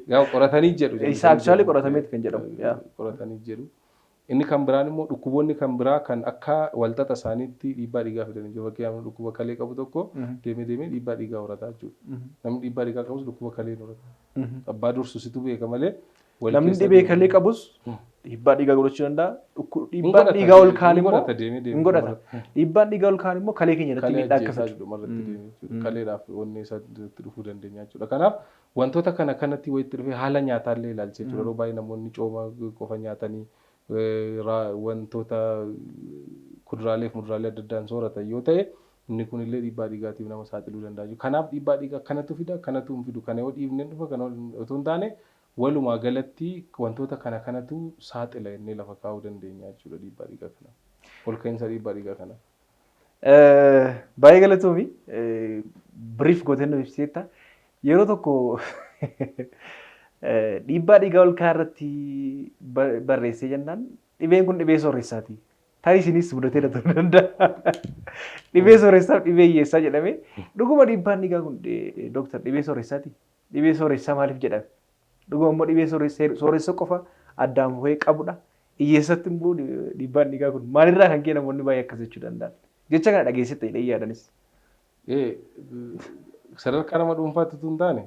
Yaa, qoratanii jedhu. Isa actually qoratameeti kan jedhamu. Qoratanii jedhu. Inni kan biraan immoo dhukkuboonni kan biraa kan akka walxaxa isaaniitti dhiibbaa dhiigaa fidanii jiru. Fakkeenyaaf dhukkuba kalee qabu tokko deemee deemee dhiibbaa dhiigaa horataa jechuudha. Namni dhiibbaa dhiigaa qabus dhukkuba kalee horata. Abbaa dursu situ beeka malee. Wal Namni keessa dhibee deemu. kalee qabus dhiibbaa dhiigaa godhachuu danda'a. Hin Dhiibbaan godhata, dhiigaa ol kaan hin immoo godhata deemee deemee. hin godhata. Dhiibbaan dhiigaa ol kaan immoo kalee keenya irratti Kalee miidhaa akka ajjeesaa fidu. jiru irratti deemee jechuudha. Kaleedhaaf onnee isaa itti dhufuu dandeenya jechuudha. Kanaaf wantoota kana kanatti walitti dhufee haala nyaataallee ilaalcha jechuudha. Yeroo baay'ee namoonni cooma qofa nyaatanii, wantoota kuduraalee fi muduraalee adda addaan sooratan yoo ta'e, inni kunillee dhiibbaa dhiigaatiif nama saaxiluu danda'a jechuudha. Kanaaf dhiibbaa dhiigaa kanatu fida, kanatu hin fidu, kana yoo dhiibnee dhufa, kana otoo hin taane, walumaa galatti wantoota kana kanatu saaxila jennee lafa kaa'uu dandeenya jechuudha dhiibbaa dhiigaa kana. Ol ka'iinsa dhiibbaa dhiigaa kana. Baay'ee galatoomi. Brief gootee nu ibsiteetta. Yeroo tokko dhiibbaa dhiigaa ol ka'aa irratti barreessee jennaan, dhibeen kun dhibee sooressaati. Tarii isinis mudatee ta'uu danda'a. Dhibee sooressaaf dhibee hiyyeessaa jedhamee, dhuguma dhiibbaan dhiigaa kun, dooktar, dhibee sooressaati? Dhibee sooressaa maaliif jedhame? Dhuguma immoo dhibee sooressa qofa addaan fo'ee qabudha? Hiyyeessatti immoo dhiibbaan dhiigaa kun maalirraa kan ka'e namoonni baay'ee akkas jechuu danda'an? Jecha kana dhageessite jedhee yaadanis. Sadarkaa nama dhuunfaatti utuu hin taane,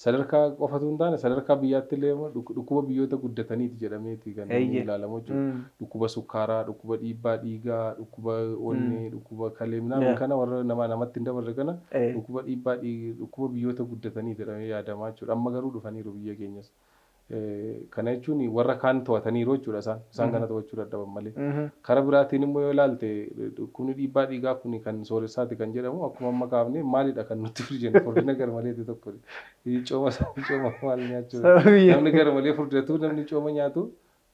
sadarkaa qofatu hin taane, sadarkaa biyyaatti illee dhukkuba biyyoota guddataniiti jedhameeti kan inni ilaalamu jechuudha. Dhukkuba sukkaaraa, dhukkuba dhiibbaa dhiigaa, dhukkuba onnee, dhukkuba kalee minaamin kana warra nama namatti hin dabarre kana dhukkuba dhiibbaa dhukkuba biyyoota guddataniiti jedhamee yaadamaa jechuudha. Amma garuu dhufaniiru biyya keenyas. Kana jechuun warra kaan to'ataniiru jechuudha isaan. Isaan kana to'achuu dadhaban malee. Karaa biraatiin immoo yoo ilaalte, dhukkubni dhiibbaa dhiigaa kun kan sooressaati kan jedhamu, akkuma amma kaafne, maalidha kan nutti fidu jennu, furdina garmaleeti tokko. Cooma cooma maal nyaachuu, namni garmalee furdatu, namni cooma nyaatu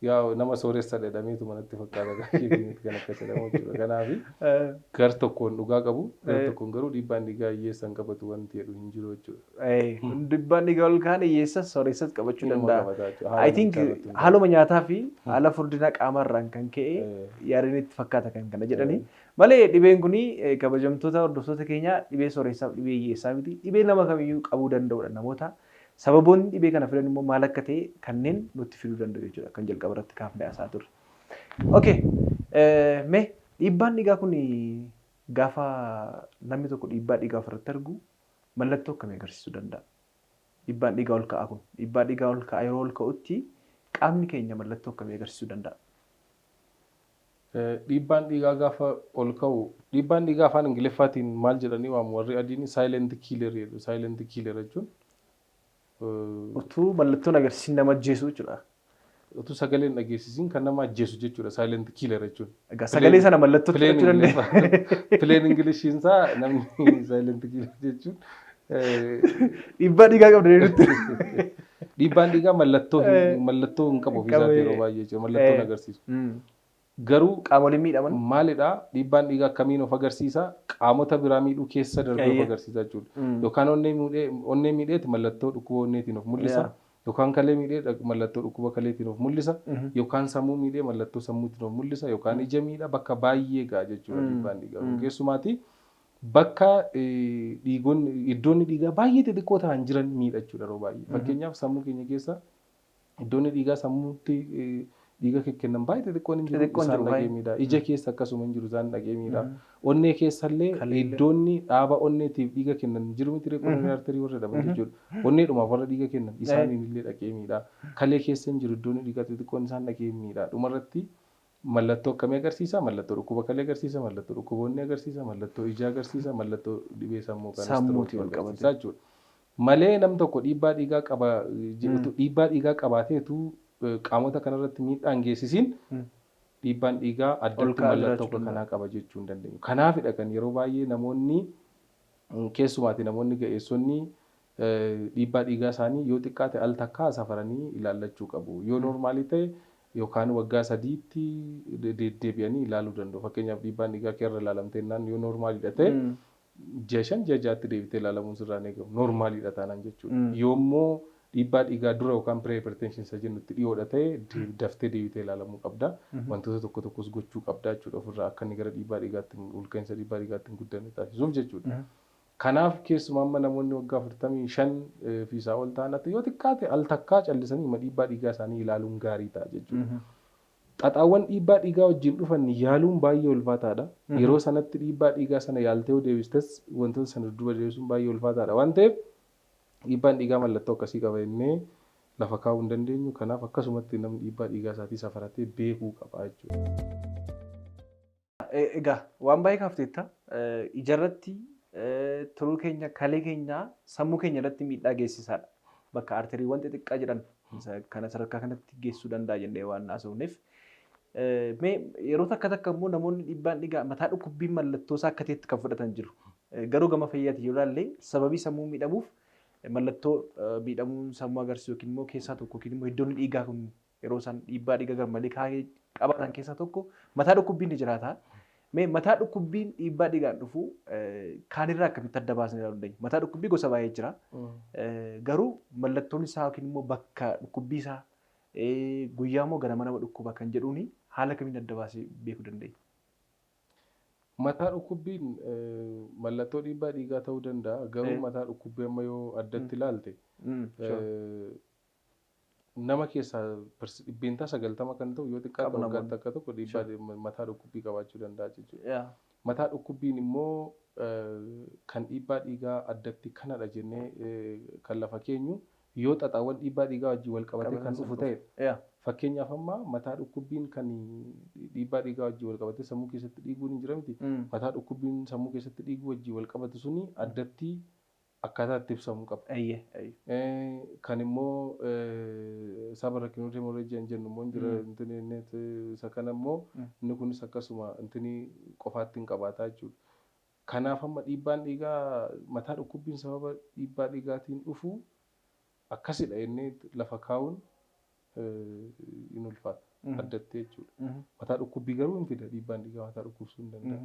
yaa nama sooressa jedhameetu manatti fakkaata kan akkas jedhamu jechuudha. Kanaaf gar tokkoon dhugaa qabu, gar tokkoon garuu dhiibbaan dhiigaa hiyyeessan qabatu wanti jedhu hin jiru jechuudha. Dhiibbaan dhiigaa ol kaan hiyyeessas sooressas qabachuu Inuma danda'a. qabata jechuudha. I think haaluma nyaataa fi haala furdina qaamarraan kan ka'e yaadani itti fakkaata kan kana jedhani. Malee dhibeen kuni, kabajamtoota hordoftoota keenyaa, dhibee sooressaaf dhibee hiyyeessaa miti. Dhibee nama kamiyyuu qabuu danda'udha namoota. Sababoonni dhibee kana fidan immoo maal akka ta'e kanneen nutti fiduu danda'u jechuudha kan jalqaba irratti kaafnee haasa'aa turre. Okay, mee dhiibbaan dhiigaa kun gaafa namni tokko dhiibbaa dhiigaa ofirratti argu mallattoo akkamii agarsiisuu danda'a? Dhiibbaan dhiigaa ol ka'aa kun, dhiibbaa dhiigaa ol ka'aa yeroo ol ka'utti qaamni keenya mallattoo akkamii agarsiisuu danda'a? Dhiibbaan dhiigaa gaafa ol ka'u, dhiibbaan dhiigaa afaan Ingiliffaatiin maal jedhanii waamu warri adiin? Silent killer jedhu. Silent killer jechuun Utuu mallattoon agarsiisin nama ajjeesu jechuudha. Utuu sagalee hin dhageessisiin kan nama ajjeesu jechuudha silent killer jechuun. Egaa sagalee sana mallattootti fudhachuu dandeenya. Plain Englishiin isaa namni silent killer jechuun Dhiibbaa dhiigaa qabda jedhutti. Dhiibbaan dhiigaa mallattoo hin qabu ofiisaatti yeroo baay'ee jechuudha. Mallattoo hin agarsiisu. Garuu qaamoleen miidhaman maalidhaa dhiibbaan dhiigaa akkamiin of agarsiisa? Qaamota biraa miidhuu keessa darbee of agarsiisa jechuudha. Yookaan onnee miidheeti mallattoo dhukkuba onneetiin of mul'isa. Yookaan kalee miidhee mallattoo dhukkuba kaleetiin of mul'isa. Yookaan sammuu miidhee mallattoo sammuutiin of mul'isa. Yookaan ija miidha bakka baay'ee ga'a jechuudha dhiibbaan dhiigaa. Keessumaatii bakka dhiigonni iddoonni dhiigaa baay'ee xixiqqoo ta'an jiran miidha jechuudha yeroo baay'ee. Fakkeenyaaf sammuu keenya keessa iddoonni dhiigaa sammuutti dhiiga kennan baay'ee xixiqqoon hin jiru isaan dhaqee miidha. Ija keessa akkasuma hin jiru isaan dhaqee miidha. Onnee keessallee iddoonni dhaaba onneetiif dhiiga kennan jiru miti coronary artery warra jedhaman jechuudha. Onneedhumaaf warra dhiiga kennan isaaniin illee dhaqee miidha. Kalee keessa hin jiru iddoonni dhiigaa xixiqqoon isaan dhaqee miidha. Dhumarratti mallattoo akkamii agarsiisa? Mallattoo dhukkuba kalee agarsiisa, mallattoo dhukkuba onnee agarsiisa, mallattoo ijaa agarsiisa, mallattoo dhibee sammuu kan sammuutiin wal qabate jechuudha. Malee nam tokko dhiibbaa dhiigaa qaba dhiibbaa dhiigaa qabaateetu qaamota kanarratti miidhaan geessisiin dhiibbaan dhiigaa addatti mallattoo akka kanaa qaba jechuu hin dandeenyu. Kanaafidha kan yeroo baay'ee namoonni keessumaati namoonni ga'eessonni dhiibbaa dhiigaa isaanii yoo xiqqaate al takkaa safaranii ilaallachuu qabu. Yoo noormaalii ta'e yookaan waggaa 3tti deddeebi'anii ilaaluu danda'u. Fakkeenyaaf dhiibbaan dhiigaa keerra ilaalamtee jennaan yoo noormaaliidha ta'e ji'a 5 ji'a 6tti deebitee ilaalamuun sirraa hin eegamu. Noormaaliidha taanaan jechuudha. Yoommoo dhiibbaa dhiigaa dura yookaan pre-hypertension isa jennutti dhiyoodha ta'e daftee deebitee ilaalamuu qabda. Wantoota tokko tokkos gochuu qabda jechuudha ofirraa akka inni gara dhiibbaa dhiigaatti olka'iinsa dhiibbaa dhiigaatti hin guddanne taasisuuf jechuudha. Kanaaf keessumaa amma namoonni waggaa 45 fi isaa ol ta'an yoo xiqqaate al takkaa callisanii dhiibbaa dhiigaa isaanii ilaaluun gaarii ta'a jechuudha. Xaxaawwan dhiibbaa dhiigaa wajjin dhufan yaaluun baay'ee ulfaataadha. Yeroo sanatti dhiibbaa dhiigaa sana yaaltee yoo deebistes wantoota sana dudduuba deebisuun baay'ee ulfaataadha waan ta'eef dhiibbaan dhiigaa mallattoo akkasii qaba jennee lafa kaa'uu hin dandeenyu. Kanaaf akkasumatti namni dhiibbaa dhiigaa isaatii safaratee beekuu qaba jechuudha. Egaa waan baay'ee kaafteetta. Ijarratti turuu keenya, kalee keenya, sammuu keenya irratti miidhaa geessisaadha. Bakka arteriiwwan xixiqqaa jedhan kana sadarkaa kanatti geessuu danda'a jennee waan haasofneef. Mee yeroo takka takka immoo namoonni dhiibbaan dhiigaa mataa dhukkubbiin mallattoo isaa akka ta'etti kan fudhatan jiru. Garuu gama fayyaatti yoo ilaalle sababii sammuu miidhamuuf mallattoo miidhamuun sammuu agarsiisu yookiin immoo keessaa tokko yookiin immoo iddoon dhiigaa kun yeroo isaan dhiibbaa dhiigaa garmalee kaa'ee qabaatan keessaa tokko mataa dhukkubbiin ni jiraata. Mee mataa dhukkubbiin dhiibbaa dhiigaan dhufu kaanirraa akkamitti adda baasnee ilaaluu dandeenya? Mataa dhukkubbii gosa baay'ee jira. Garuu mallattoon isaa yookiin immoo bakka dhukkubbii isaa guyyaa moo ganama nama dhukkuba kan jedhuuni haala kamiin adda baasee beekuu dandeenya? Mataa dhukkubbiin mallattoo dhiibbaa dhiigaa ta'uu danda'a. Garuu mataa dhukkubbii amma yoo addatti ilaalte nama keessaa 90% kan ta'u yoo xiqqaate waggaatti akka tokko dhiibbaa mataa dhukkubbii qabaachuu danda'a jechuudha. Mataa dhukkubbiin immoo kan dhiibbaa dhiigaa addatti kanadha jennee kan lafa keenyu yoo xaxaawwan dhiibbaa dhiigaa wajjin wal qabatee kan dhufu ta'edha. Fakkeenyaaf amma mataa dhukkubbiin kan dhiibbaa dhiigaa wajjin wal qabatee sammuu keessatti dhiiguun hin jira miti. Mataa dhukkubbiin sammuu keessatti dhiiguu wajjin wal qabatu suni addatti akkaataa itti ibsamuu qaba. Kan immoo subarachnoid hemorrhage jennu immoo jira isa kana immoo inni kunis akkasuma intini qofaatti hin qabaataa jechuudha. Kanaaf amma dhiibbaan dhiigaa mataa dhukkubbiin sababa dhiibbaa dhiigaatiin dhufu akkasidha jennee lafa kaa'uun hin ulfaata addatti jechuudha. Mataa dhukkubbii garuu hin fida dhiibbaan dhiigaa mataa dhukkubsuu hin danda'a.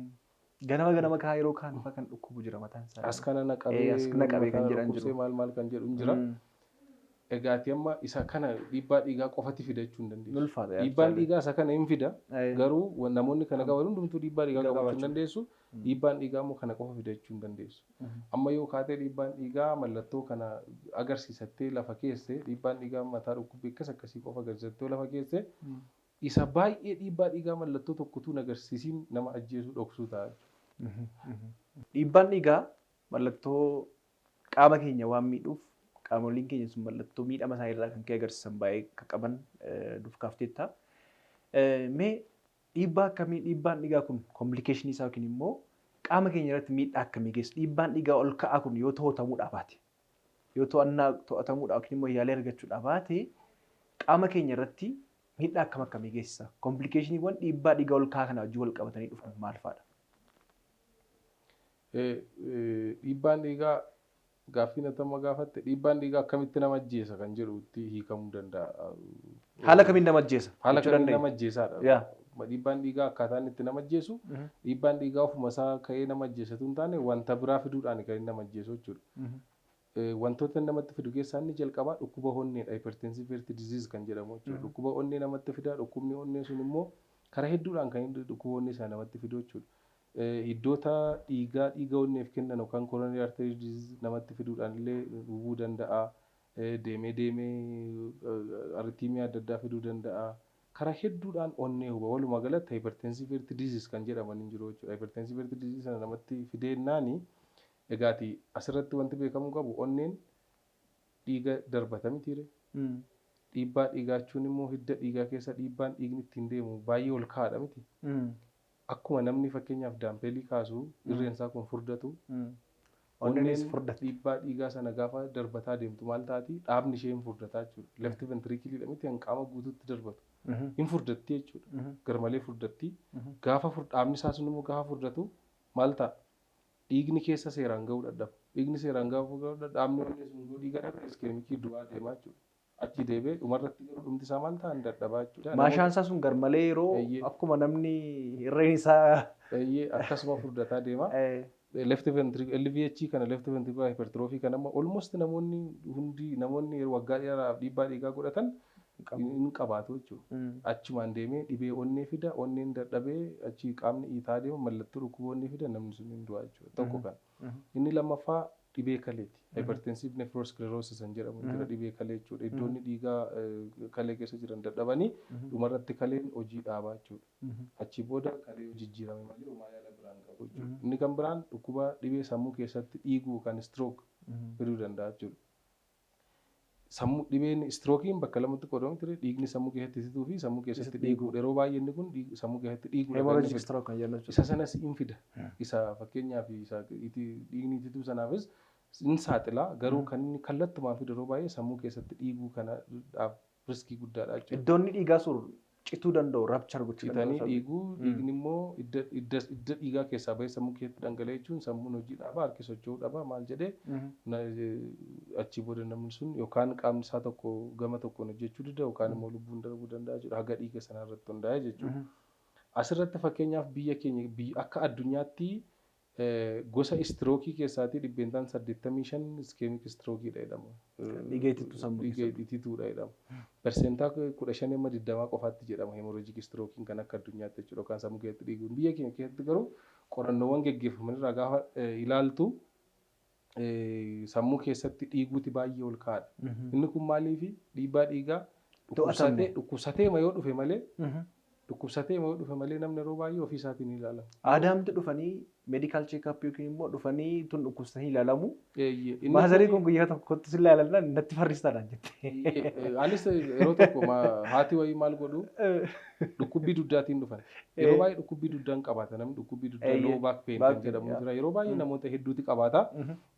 Ganama ganama kaa yeroo kaan fa'aa kan dhukkubu jira mataan isaa. As kana na qabee kan jedhan jiru. Maal maal kan jedhu hin jira. Egaati amma isa kana dhiibbaa dhiigaa qofatti fida jechuu hin dandeessu. Ulfaata. Dhiibbaan dhiigaa isa kana hin fida. Garuu namoonni kana qaban hundumtuu dhiibbaa dhiigaa qabaachuu hin dandeessu. Dhiibbaan dhiigaa immoo kana qofa fida jechuu hin dandeessu. Amma yoo kaatee dhiibbaan dhiigaa mallattoo kana agarsiisattee lafa keesse dhiibbaan dhiigaa mataa dhukkubbii akkas akkasii qofa agarsiisattee lafa keesse isa baay'ee dhiibbaa dhiigaa mallattoo tokkotu agarsiisiin nama ajjeesuu dhoksuu ta'a. Dhiibbaan dhiigaa mallattoo qaama keenya waan miidhuuf qaamoleen keenya sun mallattoo miidhama isaanii irraa kan ka'e agarsiisan baay'ee akka qaban nuuf kaafteetta. Mee dhiibbaa akkamii dhiibbaan dhiigaa kun komplikeeshinii isaa yookiin immoo qaama keenya irratti miidhaa akkamii geessu dhiibbaan dhiigaa ol ka'aa kun yoo to'atamuudhaa baate yoo to'atamuudhaa yookiin immoo yaalii argachuudhaa baate qaama keenya irratti miidhaa akkam akkamii geessisa? Komplikeeshiniiwwan dhiibbaa dhiigaa ol ka'aa kana wajjin wal qabatanii dhufan maal fa'aadha? Dhiibbaan dhiigaa Gaaffii natama gaafatte dhiibbaan dhiigaa akkamitti nama ajjeesa kan jedhutti hiikamuu danda'a. Haala kamiin nama ajjeesa? Haala kamiin nama ajjeesaadha. Dhiibbaan dhiigaa akkaataa inni itti nama ajjeesu, dhiibbaan dhiigaa ofuma isaa ka'ee nama ajjeesatu hin taane wanta biraa fiduudhaan kan inni nama ajjeesu jechuudha. Wantoota namatti fidu keessaa inni jalqabaa dhukkuba onneedha. Hypertensive heart disease kan jedhamu jechuudha. Dhukkuba onnee namatti fida. Dhukkubni onnee sun immoo karaa hedduudhaan kan inni dhukkuba onnee sana namatti fidu jechuudha. Hiddoota dhiigaa dhiiga onneef kennan yookaan coronary artery disease namatti fiduudhaan illee dhufuu danda'a. Deemee deemee arrhythmia adda addaa fiduu danda'a. Karaa hedduudhaan onnee huba. Walumaa galatti hypertensive heart disease kan jedhaman hin jiru jechuudha. Hypertensive heart disease sana namatti fideennaani egaati asirratti wanti beekamuu qabu onneen dhiiga darbata mitiire. Dhiibbaa dhiigaachuun immoo hidda dhiigaa keessa dhiibbaan dhiigni ittiin deemu baay'ee ol ka'aadha miti. Akkuma namni fakkeenyaaf daampeelii kaasu irreen isaa kun furdatu. Onneenis Onneen furdatti. dhiibbaa dhiigaa sana gaafa darbataa deemtu maal taati dhaabni ishee hin furdataa jechuudha. Left ventricleedha miti kan qaama guutuutti darbatu. Hin furdatti jechuudha. Garmalee furdatti. Gaafa dhaabni isaa sun immoo gaafa furdatu maal ta'a? Dhiigni keessa seeraan ga'uu dadhaba. Dhiigni seeraan gaafa ga'uu dadhaba dhaabni onnee sun immoo dhiiga dhabe ischemicii du'aa deemaa jechuudha. Achi deebi'ee dhumarratti garuu dhumti isaa maal ta'a hin dadhabaa jechuudha. Maashaan isaa sun garmalee yeroo akkuma namni irreen isaa Eeyyee akkasuma furdataa deema. Left ventricle LVH kana left ventricular hypertrophy kana amma almost namoonni hundi namoonni waggaa dheeraaf dhiibbaa dhiigaa godhatan hin qabaatu jechuudha. Achumaan deemee dhibee onnee fida, onneen dadhabee achi qaamni dhiitaa deema mallattoo dhukkuba onnee fida namni sun hin du'a jechuudha. Tokko kana. Inni lammaffaa dhibee kaleeti. Hypertensive nephrosclerosis kan jedhamu jira dhibee kalee jechuudha. Iddoonni dhiigaa kalee keessa jiran dadhabanii dhumarratti kaleen hojii dhaabaa jechuudha. Achi booda kalee jijjiirame malee homaa yaala biraan qabu jechuudha. Inni kan biraan dhukkuba dhibee sammuu keessatti dhiiguu kan stroke fiduu danda'a jechuudha. Sammuu dhibeen strokeiin bakka lamatti qoodamu ture dhiigni sammuu keessatti itituu fi sammuu keessatti dhiiguu. Yeroo baay'ee inni kun sammuu keessatti dhiiguu. Hemorrhagic stroke kan jennu jechuudha. Isa sanas hin fida. Isa fakkeenyaaf isa dhiigni itituu sanaafis hin saaxila garuu kan inni kallattumaan fidu yeroo baay'ee sammuu keessatti dhiiguu kanaaf riskii guddaadha jechuudha. Iddoonni dhiigaa sun cituu danda'u, rupture gochuu Citanii danda'u. dhiiguu dhiigni immoo hidda dhiigaa keessaa bahee sammuu keessatti dhangala'ee jechuun sammuun hojii dhaaba harki socho'uu dhaba maal jedhee achi booda namni sun yookaan qaamni isaa tokko gama tokkoon hojjechuu dida yookaan immoo lubbuun darbuu danda'a jechuudha haga dhiiga sanaa irratti hundaa'e jechuudha. Asirratti fakkeenyaaf biyya keenya akka addunyaatti gosa strokeii keessaatii 85% ischemic strokeiidha jedhama. Dhiiga itittuu sammuu Dhiiga itituudha jedhama. 15% hamma 20% qofaatti jedhama hemorrhagic strokeiin kan akka addunyaatti jechuudha yookaan sammuu keessatti dhiiguun. Biyya keenya keessatti garuu qorannoowwan geggeeffaman irraa gaafa ilaaltu sammuu keessatti dhiiguuti baay'ee ol ka'aadha. Inni kun maaliifi dhiibbaa dhiigaa dhukkubsatee yoo dhufe malee dhukkubsatee yoo dhufe malee namni yeroo baay'ee ofii isaatiin ni ilaalama. Aadaamti dhufanii medical checkup yookiin immoo dhufanii tun dhukkubsatanii ilaalamu. Inni Maazarii kun guyyaa tokkotti si ilaalan natti farristaadhaan jette. Anis yeroo tokko haati wayii maal godhu dhukkubbii duddaatiin dhufan. Yeroo baay'ee dhukkubbii duddaan qabaata namni dhukkubbii duddaa low back pain kan jedhamu jira. Yeroo baay'ee namoota hedduuti qabaata.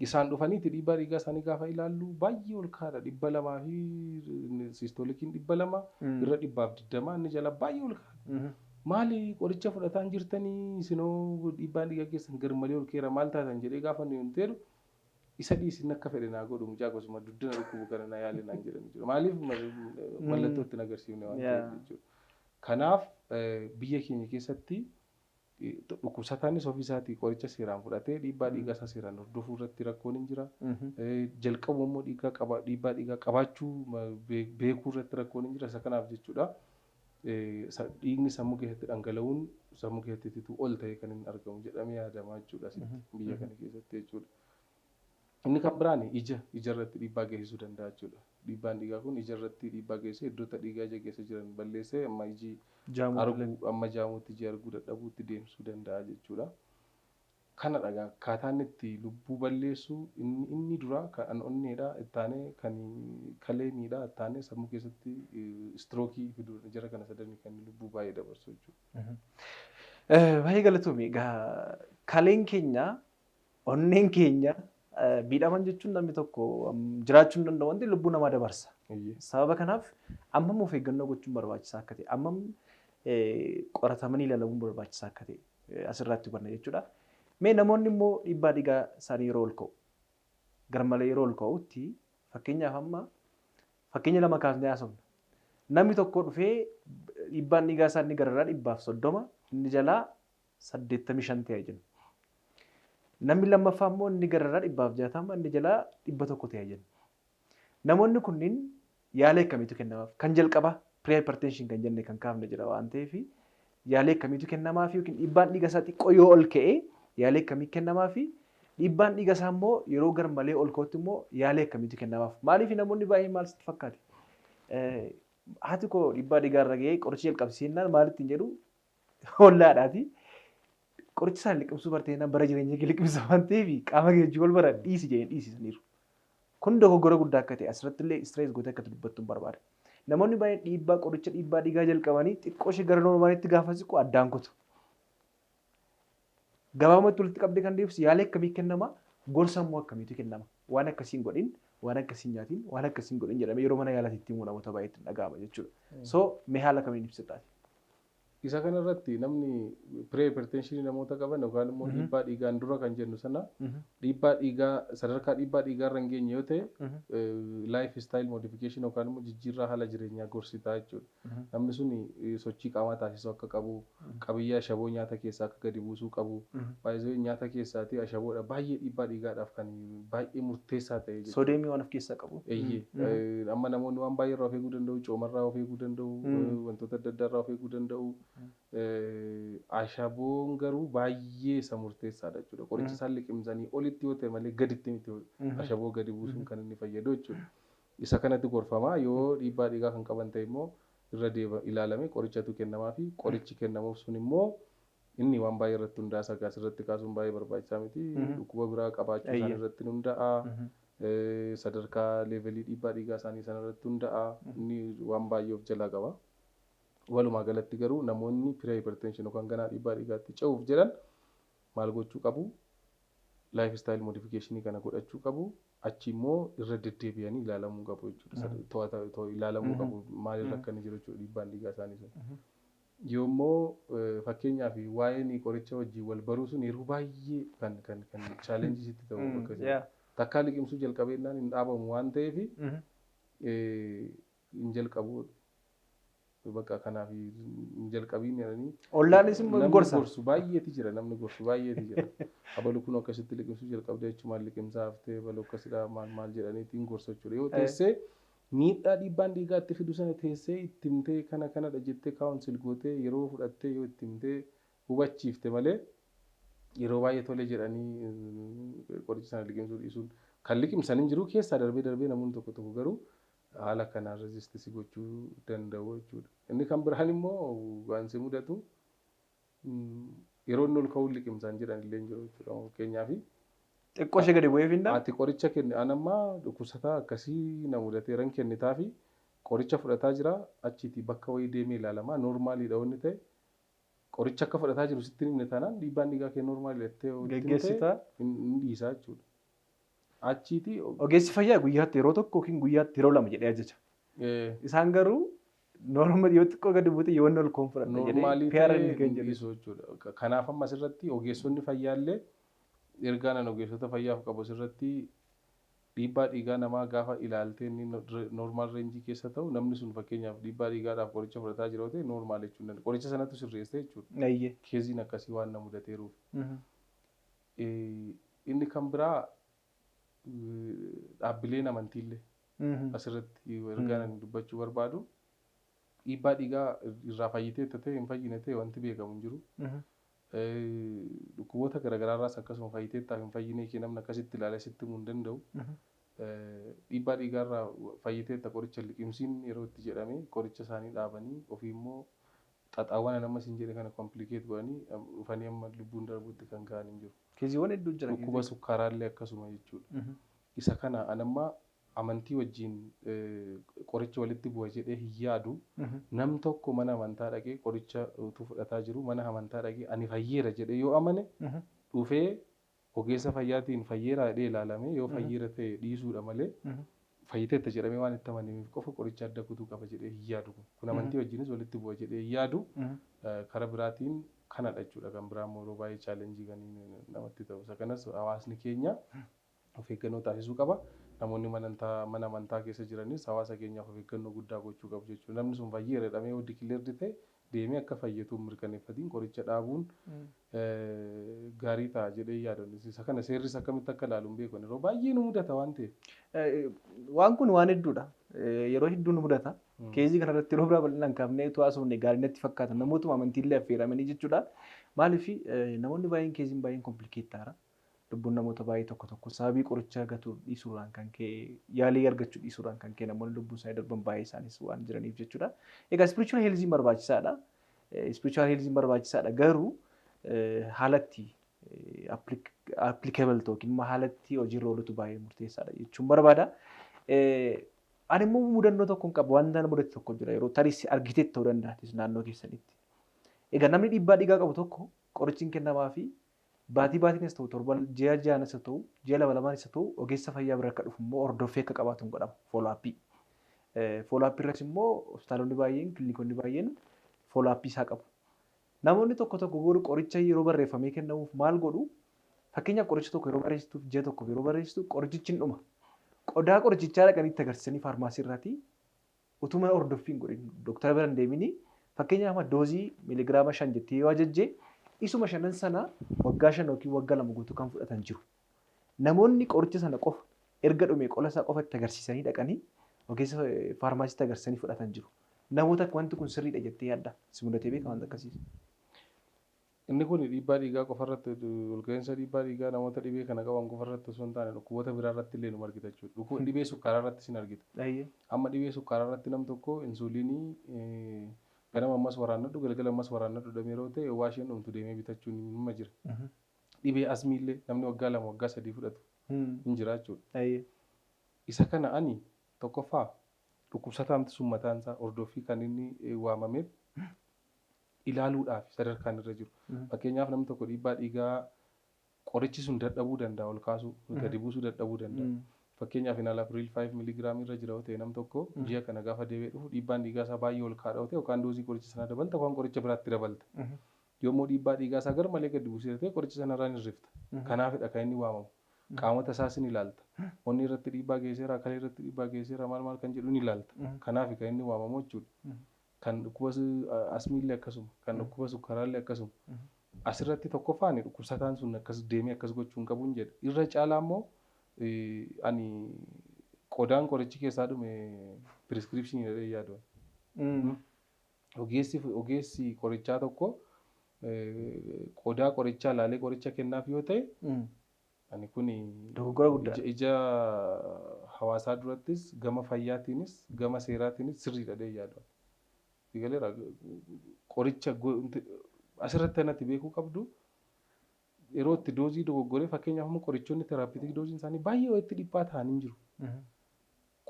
Isaan dhufaniiti dhiibbaa dhiigaa isaanii gaafa ilaallu baay'ee ol ka'aadha. 200 fi systoliciin 200 irra 120 inni jala baay'ee ol ka'aadha. Maali qoricha fudhataan jirtanii isinoo dhiibbaan dhiigaa keessan garmalee ol ka'eera maal taatan jedhee gaafa nuyi hin isa dhiisin akka fedhe naa godhu mucaa gosuma duddina dhukkubu kana na yaali naan jedhan jechuudha. Maaliif mallattoo ittiin agarsiifne waan ta'eef jechuudha. Kanaaf biyya keenya keessatti dhukkubsataanis ofii isaatii qoricha seeraan fudhatee dhiibbaa dhiigaa isaa seeraan hordofuu irratti rakkoon hin jira. Jalqabu immoo dhiibbaa dhiigaa qabaachuu beekuu irratti rakkoon hin jira. Isa kanaaf jechuudha. Dhiigni sammuu keessatti dhangala'uun sammuu keessatti itituu ol ta'e kan inni argamu jedhamee yaadama jechuudha asitti biyya kana keessatti jechuudha. Inni kan biraan ija irratti dhiibbaa geessisuu danda'a jechuudha. Dhiibbaan dhiigaa kun ija irratti dhiibbaa geessisee iddoota dhiigaa ija keessa jiran balleessee amma iji arguu amma jaamuutti iji arguu dadhabuutti deemsisuu danda'a jechuudha. Kana dhagaa akkaataan itti lubbuu balleessu inni dura kan onneedha ittaanee kan kalee miidhaa ittaanee sammuu keessatti strokeii fiduu jara kana sadanii kan lubbuu baay'ee dabarsu jechuudha. Baay'ee galatoomi. Egaa kaleen keenya onneen keenya miidhaman jechuun namni tokko jiraachuu hin danda'u wanti lubbuu namaa dabarsa. Sababa kanaaf ammam of eeggannoo gochuun barbaachisaa akka ta'e ammam qoratamanii ilaalamuun barbaachisaa akka ta'e asirratti hubanna jechuudha. Mee namoonni immoo dhiibbaa dhiigaa isaanii yeroo ol ka'u Garmalee yeroo ol ka'utti fakkeenyaaf amma fakkeenya lama kaasnee haasofna. Namni tokko dhufee dhiibbaan dhiigaa isaa inni gararraa 130 inni jalaa 85 ta'e jenna. Namni lammaffaa immoo inni gararraa 160 inni jalaa 100 ta'e jenna. Namoonni kunniin yaala akkamiitu kennamaaf? Kan jalqabaa pre-hypertension kan jenne kan kaafne jira waan ta'eef yaalii akkamiitu kennamaaf yookiin dhiibbaan dhiiga isaa xiqqoo yoo ol ka'e yaalii akkamii kennamaaf? Dhiibbaan dhiiga isaa immoo yeroo garmalee ol ka'utti immoo yaalii akkamiitu kennamaaf? Maaliif namoonni baay'een maal sitti fakkaate? Haati koo dhiibbaa dhiigaa irra ga'ee qoricha jalqabsiisnaan maal ittiin jedhu hollaadhaati. Qoricha isaan liqimsuu bartee bara jireenya kee liqimsa waan ta'eef qaama kee wajjin wal bara dhiisi jedheen dhiisisaniiru. Kun dogoggora guddaa akka ta'e asirratti illee stress gootee akka dubbattu hin barbaada. Namoonni baay'een dhiibbaa qoricha dhiibbaa dhiigaa jalqabanii xiqqoo ishee gara normaalitti gaafa siqu addaan kutu. Gabaabumatti walitti qabdee kan deebisu yaalii akkamii kennama? Gorsa immoo akkamiitu kennama? Waan akkasiin godhin, waan akkasiin nyaatiin, waan akkasiin godhin jedhamee yeroo mana yaalaatti itti himu namoota baay'eetti dhaga'ama jechuudha. So mee haala kamiin ibsitaati? Isa kanarratti namni pre-hypertension namoota qaban yookaan immoo dhiibbaa dhiigaan dura kan jennu sana dhiibbaa dhiigaa sadarkaa dhiibbaa dhiigaa irra hin geenye yoo ta'e life style modification yookaan immoo jijjiirraa haala jireenyaa gorsitaa jechuudha. Namni sun sochii qaamaa taasisuu akka qabu, qabiyyee ashaboo nyaata keessaa akka gadi buusuu qabu, baay'ee nyaata keessaatii ashaboodha baay'ee dhiibbaa dhiigaadhaaf kan baay'ee murteessaa ta'e jechuudha. Soodiyeemii waan of keessaa qabu. Eeyyee. Amma namoonni waan baay'ee irraa of eeguu danda'u, coomarraa of eeguu danda'u, wantoota adda addaa irraa of eeguu danda'u. Ashaboon garuu baay'ee isa murteessaadha jechuudha. Qoricha isaan liqimsanii olitti yoo ta'e malee gaditti miti ashaboo gadi buusuun kan inni fayyadu jechuudha. Isa kanatti gorfamaa yoo dhiibbaa dhiigaa kan qaban ta'e immoo irra deeba ilaalame qorichatu kennamaa fi qorichi kennamuuf sun immoo inni waan baay'ee irratti hundaa'a. Sagaa asirratti kaasuun baay'ee barbaachisaa miti. Dhukkuba biraa qabaachuu isaan irratti hundaa'a. Sadarkaa levelii dhiibbaa dhiigaa isaanii sana irratti hundaa'a. Inni waan baay'ee of jalaa qaba. Walumaa galatti garuu namoonni pre-hypertension yookaan ganaa dhiibbaa dhiigaatti ce'uuf jedhan maal gochuu qabu? Life style modification kana godhachuu qabu. Achi immoo irra deddeebi'anii ilaalamuu qabu jechuudha. To'ata ilaalamuu qabu maalirra akka inni jiru jechuudha dhiibbaan dhiigaa isaanii sun. Yoommoo fakkeenyaaf waa'een qoricha wajjin wal baruu sun yeroo baay'ee kan kan kan challenge sitti ta'u bakka jiru. Takkaa liqimsuu jalqabeennaan hin dhaabamu waan ta'eef hin jalqabu. Bakka kanaaf hin jalqabiin jedhanii. Ollaanis immoo Namni gorsa. gorsu baay'eetu jira, namni gorsu baay'eetu jira. Abalu kun akkasitti liqimsuu jalqabdee achumaan liqimsaa haftee abalu akkasidha maal maal jedhanii ittiin gorsa jechuudha. Yoo teessee miidhaa dhiibbaan dhiigaatti fidu sana teessee itti himtee kana kanadha jettee counsel gootee yeroo fudhattee yoo itti himtee hubachiifte malee yeroo baay'ee tole jedhanii qoricha sana liqimsuu dhiisuun kan liqimsan hin jiru keessaa darbee darbee namoonni tokko tokko garuu haala kanaan resist gochuu danda'u jechuudha. Inni kan biraan immoo waan si mudatu yeroo inni ol ka'uun liqimsaan jedhan illee hin jiru jechuudha. Fakkeenyaaf Xiqqoo ishee gadi bu'ee finna. Ati qoricha kenne an amma dhukkubsataa akkasii na mudateeran kennitaa fi qoricha fudhataa jira achiiti bakka wayii deemee ilaalamaa normaliidha wanni ta'e qoricha akka fudhataa jiru sitti hin himne taanaan dhiibbaan dhiigaa kee normaliidha jettee yoo itti himte Geggeessitaa. hin dhiisaa jechuudha. Achiiti Ogeessi fayyaa guyyaatti yeroo tokko yookiin guyyaatti yeroo lama jedhee ajaja. Isaan garuu normal yoo xiqqoo gadi buute yoo inni ol koon fudhadha jedhee normalii PRN ta'e kan hin jedhu. dhiisu jechuudha. Kanaaf amma asirratti ogeessonni fayyaallee ergaa nan ogeessota fayyaaf qabu asirratti dhiibbaa dhiigaa namaa gaafa ilaaltee inni normal range keessa ta'u namni sun fakkeenyaaf dhiibbaa dhiigaadhaaf qoricha fudhataa jira yoo ta'e normal jechuun danda'a. Qoricha sanatu sirreessa jechuudha. Caseiin akkasii waan na mudateeruuf. Inni kan biraa dhaabbileen amantiillee asirratti ergaa nan dubbachuu barbaadu dhiibbaa dhiigaa irraa fayyitee ta'e hin fayyine ta'e wanti beekamu hin jiru. Dhukkuboota garaagaraarraas akkasuma fayyiteettaaf hin fayyine kee namni akkasitti ilaalee sitti himuu hin danda'u. Dhiibbaa dhiigaarraa fayyiteetta qoricha liqimsiin yeroo itti jedhame qoricha isaanii dhaabanii ofii immoo xaxaawwan nama siin jedhe kana complicate godhanii dhufanii amma lubbuun darbuutti kan ga'an hin jiru. Caseiiwwan hedduu jira. Dhukkuba sukkaaraallee akkasuma jechuudha. Isa kana anamma amantii wajjin qoricha walitti bu'a jedhee hin yaadu. Nam tokko mana amantaa dhaqee qoricha utuu fudhataa jiru mana amantaa dhaqee ani fayyeera jedhee yoo amane dhufee ogeessa fayyaatiin fayyeera jedhee ilaalame yoo fayyeera ta'e dhiisuudha malee fayyiteetta jedhamee waan itti amaneef qofa qoricha adda kutuu qaba jedhee hin yaadu. Kun amantii wajjinis walitti bu'a jedhee hin yaadu. Karaa biraatiin kanadha jechuudha. Kan biraa immoo yeroo baay'ee challenge kan namatti ta'u. Isa kanas hawaasni keenya Of eeggannoo taasisuu qaba. Namoonni mana amantaa keessa jiranis hawaasa keenyaaf of eeggannoo guddaa gochuu qabu jechuudha. Namni sun fayyeera jedhamee yoo declared ta'e, deemee akka fayyatuun mirkaneeffatiin qoricha dhaabuun gaarii ta'a jedhee yaadu. Isa kana seerris akkamitti akka ilaalu hin beeku. Yeroo baay'ee nu mudata waan ta'eef. Waan kun waan hedduudha. Yeroo hedduu nu mudata. Case kanarratti yeroo biraa bal'inaan kaafnee utuu haasofne gaarii natti fakkaata. Namootuma amantiillee affeeramanii jechuudha. Maaliif, namoonni baay'een, caseiin baay'een complicate ta'aara. Lubbuun namoota baay'ee tokko tokko sababii qoricha gatuu dhiisuudhaan kan ka'e, yaalii argachuu dhiisuudhaan kan ka'e, namoonni lubbuun isaanii darban baay'ee isaanis waan jiraniif jechuudha. Egaa spiritual healthiin barbaachisaadha. Spiritual healthiin barbaachisaadha, garuu haalatti applicable ta'u yookiin immoo haalatti hojiirra oolutu baay'ee murteessaadha jechuun barbaada. Ani immoo mudannoo tokko hin qabu, wanta na mudate tokko jira, yeroo tarii argiteet ta'uu danda'atis naannoo keessanitti. Egaa namni dhiibbaa dhiigaa qabu tokko qorichi hin kennamaa fi baatii baatiinis ta'u, torban, ji'a ji'aanis haa ta'u, ji'a lama lamaanis haa ta'u, ogeessa fayyaa bira akka dhufu immoo hordoffee akka qabaatu hin godhama follow-up. Follow-up irras immoo hospitaalonni baay'een, kilinikonni baay'een follow-up isaa qabu. Namoonni tokko tokko godhu, qoricha yeroo barreeffamee kennamuuf maal godhu? Fakkeenyaaf, qoricha tokko yeroo barreessituuf, ji'a tokkoof yeroo barreessitu, qorichichi hin dhuma. Qodaa qorichishaa dhaqanii itti agarsiisanii faarmaasii irraatii utuma hordoffii hin godhin, dooktara bira hin deeminii, fakkeenyaaf dose miiligiraama 5 jettee yoo ajajje, isuma shanan sana waggaa 5 yookiin waggaa 2 guutuu kan fudhatan jiru. Namoonni qoricha sana qofa erga dhume qola isaa qofa itti agarsiisanii dhaqanii ogeessa faarmaasiitti agarsiisanii fudhatan jiru. Namoota wanti kun sirriidha jettee yaadda? Si mudatee beeka wanta akkasii? Inni kun dhiibbaa dhiigaa qofarratti, olka'iinsa dhiibbaa dhiigaa namoota dhibee kana qaban qofarratti osoo hin taane, dhukkuboota biraa irratti illee nu argita jechuudha. Dhukkuba dhibee sukkaaraa irratti sin argita. Amma dhibee sukkaaraa irratti nam tokko insuliinii ganama ammas waraannadhu, galgala ammas waraannadhu jedhamee yeroo ta'e, waa isheen dhumtu deemee bitachuun nima jira. Dhibee asmiillee namni waggaa 2, waggaa 3 fudhatu hin jira jechuudha. Isa kana ani tokkoffaa dhukkubsataamti sun mataan isaa hordoffii kan inni waamameef ilaaluudhaaf sadarkaan irra jiru. Fakkeenyaaf, namni tokko dhiibbaa dhiigaa qorichi sun dadhabuu danda'a, ol kaasuu gadi buusuu dadhabuu danda'a. Fakkeenyaaf, enalapril 5 miligiraamii irra jira yoo ta'e, nam tokko ji'a kana gaafa deebi'ee dhufu dhiibbaan dhiigaa isaa baay'ee ol kaadha yoo ta'e, yookaan dose qoricha sanaa dabalta yookaan qoricha biraatti dabalta. Yommuu dhiibbaa dhiigaa isaa gar malee gadi buusee ta'e, qoricha sanarraa ni hirrifta. Kanaafidha kan inni waamamu. Qaamota isaas ni ilaalta. Onni irratti dhiibbaa geesseera, kalee irratti dhiibbaa geesseera, maal maal kan jedhu ni ilaalta. Kanaaf kan inni waamamu jechuudha. Kan dhukkuba asmiillee akkasuma, kan dhukkuba sukkaaraallee akkasuma. Asirratti tokkoffaan dhukkubsataan sun akkas deemee akkas gochuu hin qabuun jedha. Irra caalaa immoo ani qodaan qorichi keessaa dhume prescription jedhee yaadu. Ogeessi qorichaa tokko qodaa qorichaa ilaalee qoricha kennaaf yoo ta'e, ani kuni Dogoggora guddaa. ija hawaasaa durattis, gama fayyaatiinis, gama seeraatiinis sirriidha jedhee yaadu. Galeera qoricha asirratti anatti beekuu qabdu, yeroo itti dose dogoggoree, fakkeenyaaf immoo qorichoonni therapeutic doseiin isaanii baay'ee walitti dhiphaa ta'anii hin jiru.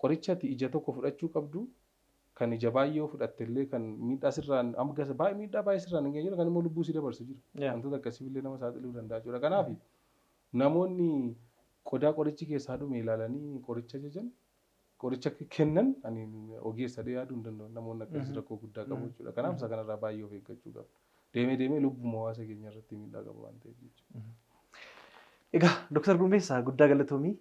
Qoricha ati ija tokko fudhachuu qabdu, kan ija baay'ee yoo fudhatte illee kan miidhaa sirraan amma baay'ee miidhaa baay'ee sirraan hin geenye jira, kan immoo lubbuu si dabarsu jira. Wantoota akkasii illee nama saaxiluu danda'a jechuudha. Kanaaf namoonni qodaa qorichi keessaa dhume ilaalanii qoricha ajajan, qoricha kennan, ani ogeessa yaaduu hin danda'u. Namoonni akkasii rakkoo guddaa qabu jechuudha. Kanaaf isa kanarraa baay'ee of eeggachuu qabu. Deemee deemee lubbuma hawaasa keenya irratti miidhaa qaba waan ta'eef jechuudha. Egaa Dooktar Gurmeessaa, guddaa galatoomii.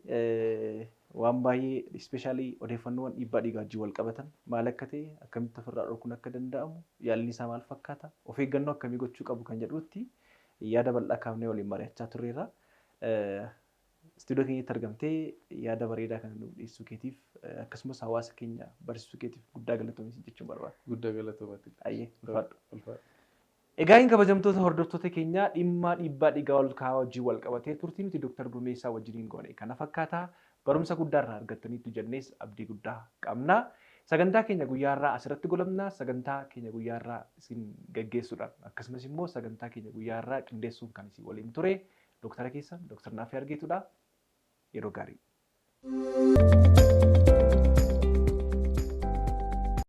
Waan baay'ee, especially odeeffannoowwan dhiibbaa dhiigaa wajjin wal qabatan, maal akka ta'e, akkamitti ofirraa dhorkuun akka danda'amu, yaalli isaa maal fakkaata, of eeggannoo akkamii gochuu qabu kan jedhutti yaada bal'aa kaafnee waliin mari'achaa turreerra. Istuudiyoo keenyatti argamtee yaada bareedaa kana nuuf dhiyeessuu keetiif, akkasumas hawaasa keenya barsiisuu keetiif guddaa galatoomii jechuun barbaada. Guddaa galatoomatti. Ayyee, ulfaadhu. Ulfaadhu. Egaa hin kabajamtoota hordoftoota keenya, dhimma dhiibbaa dhiigaa ol ka'aa wajjin wal qabatee turtii nuti Dooktar Gurmeessaa wajjiniin goone kana fakkaata. Barumsa guddaa irraa argattaniitu jennees abdii guddaa qabna. Sagantaa keenya guyyaa irraa asirratti golabna. Sagantaa keenya guyyaa irraa isin gaggeessuudhaan, akkasumas immoo sagantaa keenya guyyaa irraa qindeessuun kan isin waliin ture Dooktara keessan Dooktar Naafii Argeetudha. Yeroo gaarii.